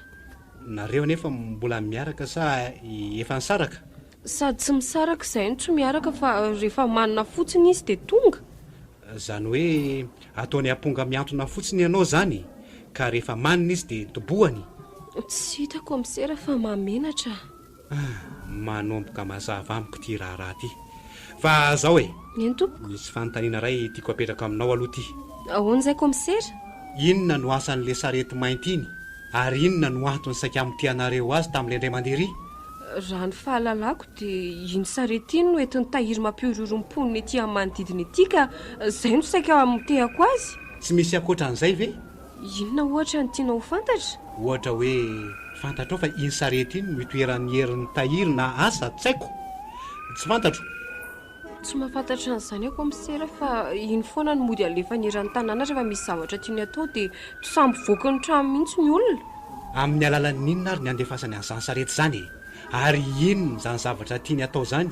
Nareo anefa mbola miaraka sa efa nisaraka? Sady tsy misaraka izahay no tsy miaraka fa rehefa manina fotsiny izy dia tonga. Izany hoe ataony amponga mihantona fotsiny ianao izany ka rehefa manina izy dia dobohany? Tsy hita kaomisera fa mahamenatra. Ah, manomboka mazava amiko ity raharaha ity. Fa zao e. Eny tompoko. Misy fanontaniana iray tiako apetraka aminao aloha ity. Ahoana izay kaomisera? Inona no asan'ilay sarety mainty iny ary inona no antony saika hamotehanareo azy tamin'ilay indray mandeha ery? Raha ny fahalalako dia iny sarety iny no entin'i Tahiry mampihorohoro ny mponina ety amin'ny manodidina ety ka izay no saika hamotehako azy. Tsy misy ankoatran'izay ve? Inona ohatra no tianao ho fantatra? Ohatra hoe fantatrao fa iny sarety iny no itoeran'ny herin'ny tahiry na asa, tsy haiko. Tsy fantatro. Tsy mahafantatra an'izany aho kaomisera fa iny foana no mody alefany eran'ny tanàna rehefa misy zavatra tiany atao dia tsy sahy mivoaka ny trano mihitsy ny olona. Amin'ny alalan'ny inona ary ny andefasany an'izany sarety izany e? Ary inona izany zavatra tiany atao izany?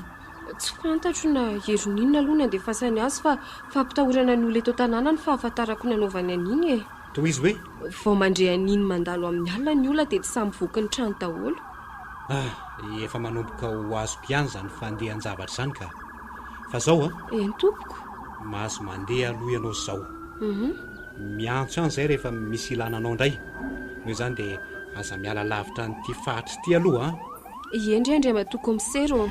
Tsy fantatro na herin'inona aloha ny andefasany azy fa fampitahorana ny olona eto an-tanàna ny fahafantarako ny anaovany an'iny e! Tohizo hoe. Vao mandre an'iny mandalo amin'ny alina ny olona dia tsy sahy mivoaka ny trano daholo. Ah! Efa manomboka ho azoko ihany izany fandehan-javatra izany ka! Fa zao an! Eny tompoko. Mahazo mandeha aloha ianao izao. Miantso ihany izay rehefa misy ilana anao indray. Noho izany dia aza miala lavitra an'ity faritra ity aloha an! Eny re Andriamatoa Kaomisera ô!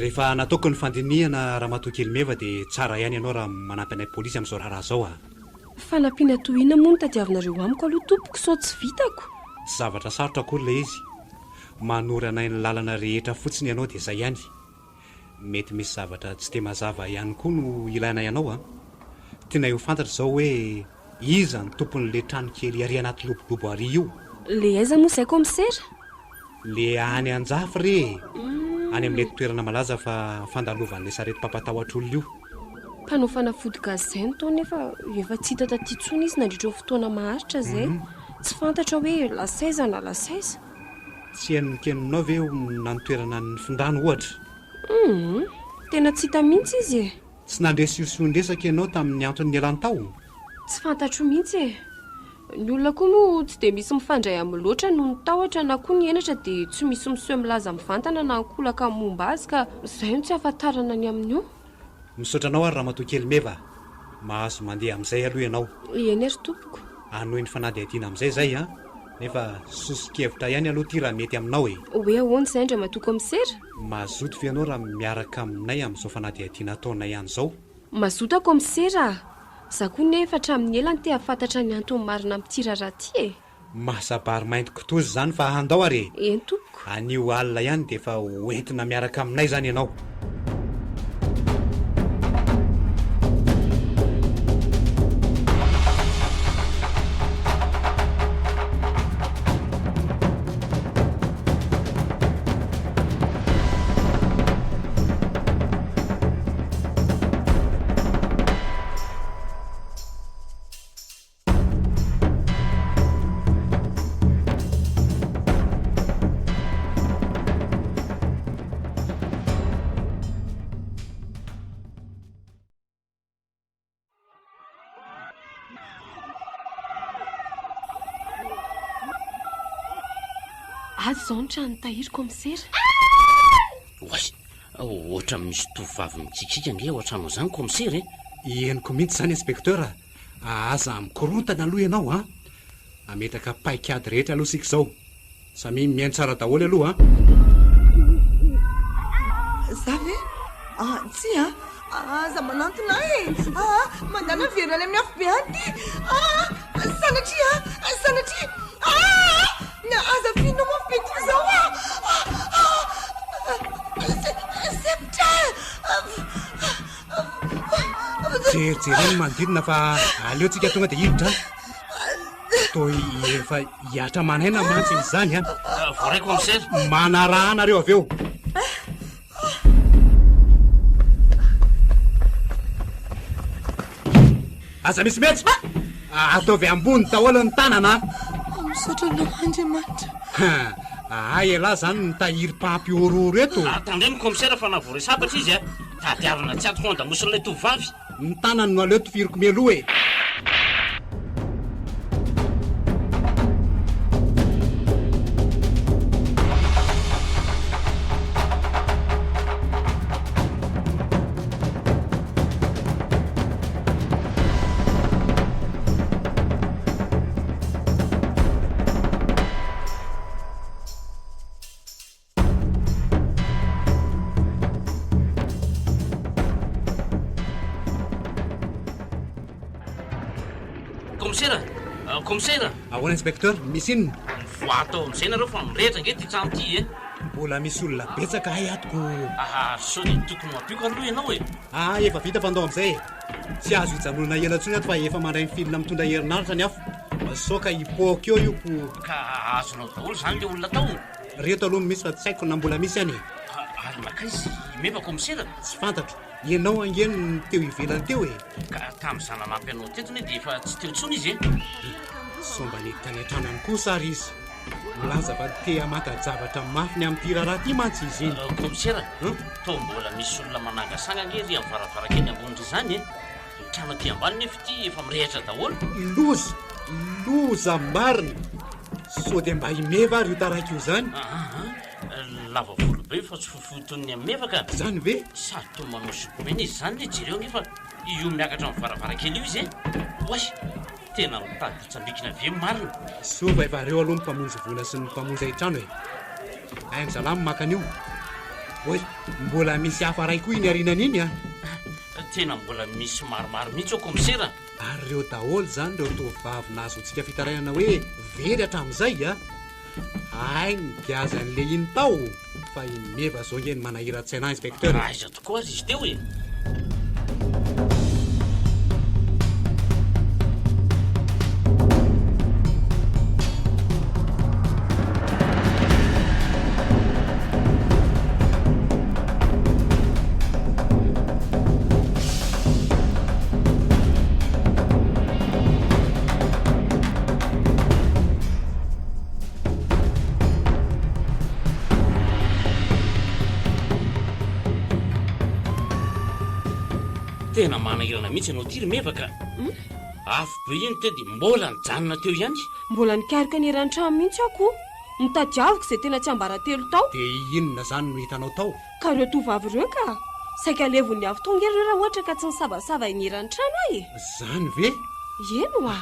Rehefa nataoko ny fandinihana Ramatoa kely Meva dia tsara ihany ianao raha manampy anay polisy amin'izao raharaha izao a! Fanampiana toy inona moa no tadiavinareo amiko aloha tompoko sao tsy vitako? Tsy zavatra sarotra akory ilay izy. Manoro anay ny lalana rehetra fotsiny ianao dia izay ihany. Mety misy zavatra tsy dia mazava ihany koa no ilainay anao an! Tianay ho fantatra izao hoe iza no tompon'le trano kely ary anaty lobolobo ary io? Le aiza moa izay kaomisera? Le any Anjafy re e! Any amin'ilay toerana malaza fa fandalovan'ilay sarety mpampatahotra olona io. Mpanao fanafody gasy izay no tao nefa efa tsy hita taty intsony izy nandritra ny fotoana maharitra izay. Tsy fantatra hoe lasa aiza na lasa aiza. Tsy henonkenonao ve na ny toerana nifindrany ohatra? Humm, tena tsy hita mihitsy izy e! Tsy nandre siosion-dresaka ianao tamin'ny antony nialany tao? Tsy fantatro mihitsy e! Ny olona koa moa tsy dia misy mifandray aminy loatra noho ny tahotra na koa ny henatra dia tsy misy miseho milaza mivantana na ankolaka amin'ny momba azy ka izay no tsy ahafantarana ny amin'io. Misaotra anao ary Ramatoa kely Meva a! Mahazo mandeha amin'izay aloha ianao. Eny ary tompoko. Hanohy ny fanadihadiana amin'izay izay an! Nefa soso-kevitra ihany aloha ity raha mety aminao e! Hoe ahoana izay Andriamatoa Kaomisera? Mazoto ve ianao raha miaraka aminay amin'izao fanadihadiana ataonay any izao? Mazoto aho Kaomisera a! Za koa nefa hatramin'ny ela no te hahafantatra ny antony marina amin'ity raharaha ity e! Masa-bary mainty kitoza izany fa handao ary e! Eny tompoko. Anio alina ihany dia efa ho entina miaraka aminay izany ianao. Ato izao ny tranon'i Tahiry kaomisera. Oay! Ohatran'ny misy tovovavy mikikiaka ange ao an-trano ao izany kaomisera e! Henoko mihitsy izany inspecteur a! Aza mikorontana aloha ianao an! Hametraka paik'ady rehetra aloha isika izao. Samia mihaino tsara daholo aloha an! Za ve? Ah, tsia an! Aza manantona ahy e! Ah, mandàna miverina any amin'ny afobe any ity! Ah, sanatria an! Sanatria! Ah! Aza fihinao mafy be toy izao ah! Ah! Sempotra! Jerijereo ny manodidina fa aleo tsika tonga dia hiditra an. Toa efa hihatra aman'aina mantsy izy izany an. Voaray commissaire. Manaraha anareo avy eo. Aza misy mihetsika. Ataovy ambony daholo ny tanana an. Misaotra anao Andriamanitra. Ha, hay ialahy izany mitahiry mpampihorohoro eto. Ah, tandremo commissaire fa nahavoaresabatra izy a. Tadiavina tsy ato ho an-damosin'ilay tovovavy. Ny tanany no aleo tifiriko mialoha e. Kaomisera! Kaomisera! Ahoana inspecteur, misy inona? Mivoaha tao amin'izay nareo fa mirehitra ange ity trano ity e! Mbola misy olona betsaka hay ato ko. Ary sao dia tokony ho ampiako aloha ianao e! Ah, efa vita fa ndao amin'izay e! Tsy azo hijanonana ela intsony ato fa efa mandray ny fil mitondra herinaratra ny afo. Sao ka hipoaka eo io ko. Ka azonao daholo izany ilay olona tao? Reto aloha no misy fa tsy haiko na mbola misy any e! Ary nankaiza i Meva kaomisera? Tsy fantatro. Ianao ange no teo ivelany teo e! Ka tamin'izaho nanampy anao teto anie dia efa tsy teo intsony izy e! Sao mba niditra any an-trano any kosa ary izy? Milaza fa te hamanta-javatra mafy ny amin'ity raharaha ity mantsy izy iny. Kaomisera, toa mbola misy olona manangasanga ange ery amin'ny varavarankely ambony ery izany e! Ny trano aty ambany nefa ity efa mirehitra daholo. Loza! Loza marina! Sao dia mba i Meva ary io taraiky io izany? Aa! Lava volo be fa tsy fohifohy toy ny an'i Meva ka! Izany ve? Sady toa manao zipo mena izy izany re, jereo ange fa io miakatra amin'ny varavarankely io izy e! Oay! Tena mitady hitsambikina ve marina? Soa fa efa reo aloha ny mpamonjy vola sy ny mpamonjy haintrano e! Hain-dry zalahy ny maka an'io. Oay! Mbola misy hafa ray koa iny arinany iny an! Tena mbola misy maromaro mihitsy ao kaomisera. Ary ireo daholo izany ireo tovovavy nahazoantsika fitarainana hoe very hatramin'izay a! Hay ny giazan'le iny tao fa i Meva zao nge no manahiran-tsaina ahy inspecteur e! Aiza tokoa ary izy teo e? Tena manahirana mihitsy ianao ity ry Meva ka. Afo be iny teo dia mbola nijanona teo ihany. Mbola nikaroka ny eran'ny trano mihitsy aho ko. Notadiaviko izay tena tsiambaratelo tao. Dia inona izany no hitanao tao? Ka ireo tovovavy ireo ka! Saika levon'ny avy tao ange ireo raha ohatra ka tsy nisavasava eny eran'ny trano aho e! Izany ve? Eny oa!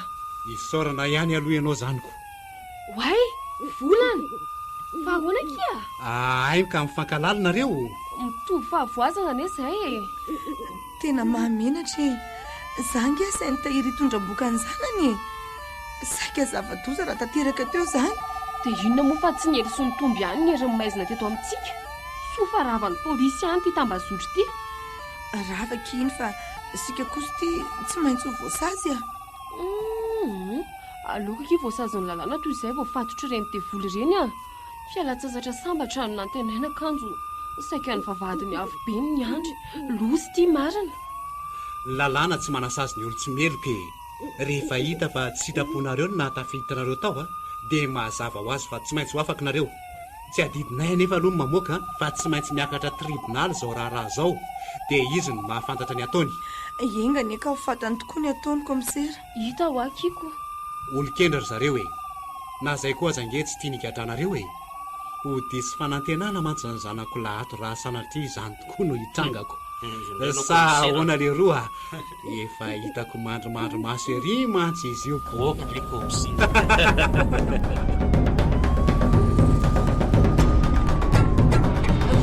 Isaorana ihany aloha ianao izany ko! Oay! Volana! Fa ahoana akia? Ahay ka mifankahalala nareo? Mitovy fahavoazana anie izay e! Tena mahamenatra e! Za ange asain'i Tahiry hitondra boka ny zanany e! Saika zava-doza raha tanteraka teo izany. Dia inona moa fa tsy ny hery sy ny tombo ihany ny herin'ny maizina teto amintsika. Soa fa ravan'ny polisy ihany ity tambazotra ity. Rava akia iny fa isika kosa ity tsy maintsy ho voasazy a! Humm! Aleoko akia voasazin'ny lalàna toy izay voafatotr'ireny devoly ireny a! Fialan-tsasatra sambatra no nantenaina kanjo saika ny vavahadin'ny afobe no niandry. Loza ity marina! Ny lalàna tsy manasazy ny olon-tsy meloka e! Rehefa hita fa tsy sitraponareo no nahatafiditra anareo tao dia mazava ho azy fa tsy maintsy ho afaka nareo. Tsy adidinay anefa aloha ny mamoaka fa tsy maintsy miakatra tribonaly izao raharaha izao dia izy no mahafantatra ny ataony. Enga anie ka ho fantany tokoa ny ataony kaomisera. Hita hoa kiko. Olon-kendry ry zareo e! Na zay koa aza ange tsy tiany higadranareo e! Ho diso fanantenana mantsy zany zanako lahy ato raha sanatria izany tokoa no hitrangako. Sa ahoana leroa? Efa hitako mandrimandry maso ery mantsy izy io ko. Ok le kopsy.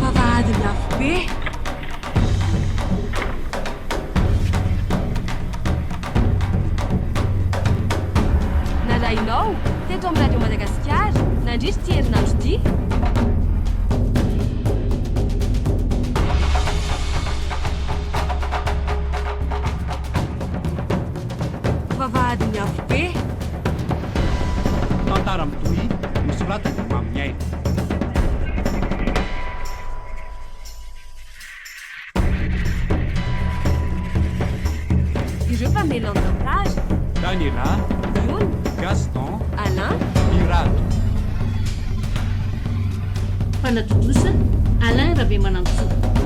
Vavahadin'ny afobe. Narahinao teto amin'ny Radio Madagasikara nandritra ity herinandro ity. Vavahadin'ny afobe. Tantara mitohy nosoratan'i Maminiaina. Ireo mpamelona ny tantara. Daniela. Liona. Gaston. Alain. Rado. Mpanatontosa, Alain Rabemanantsoa.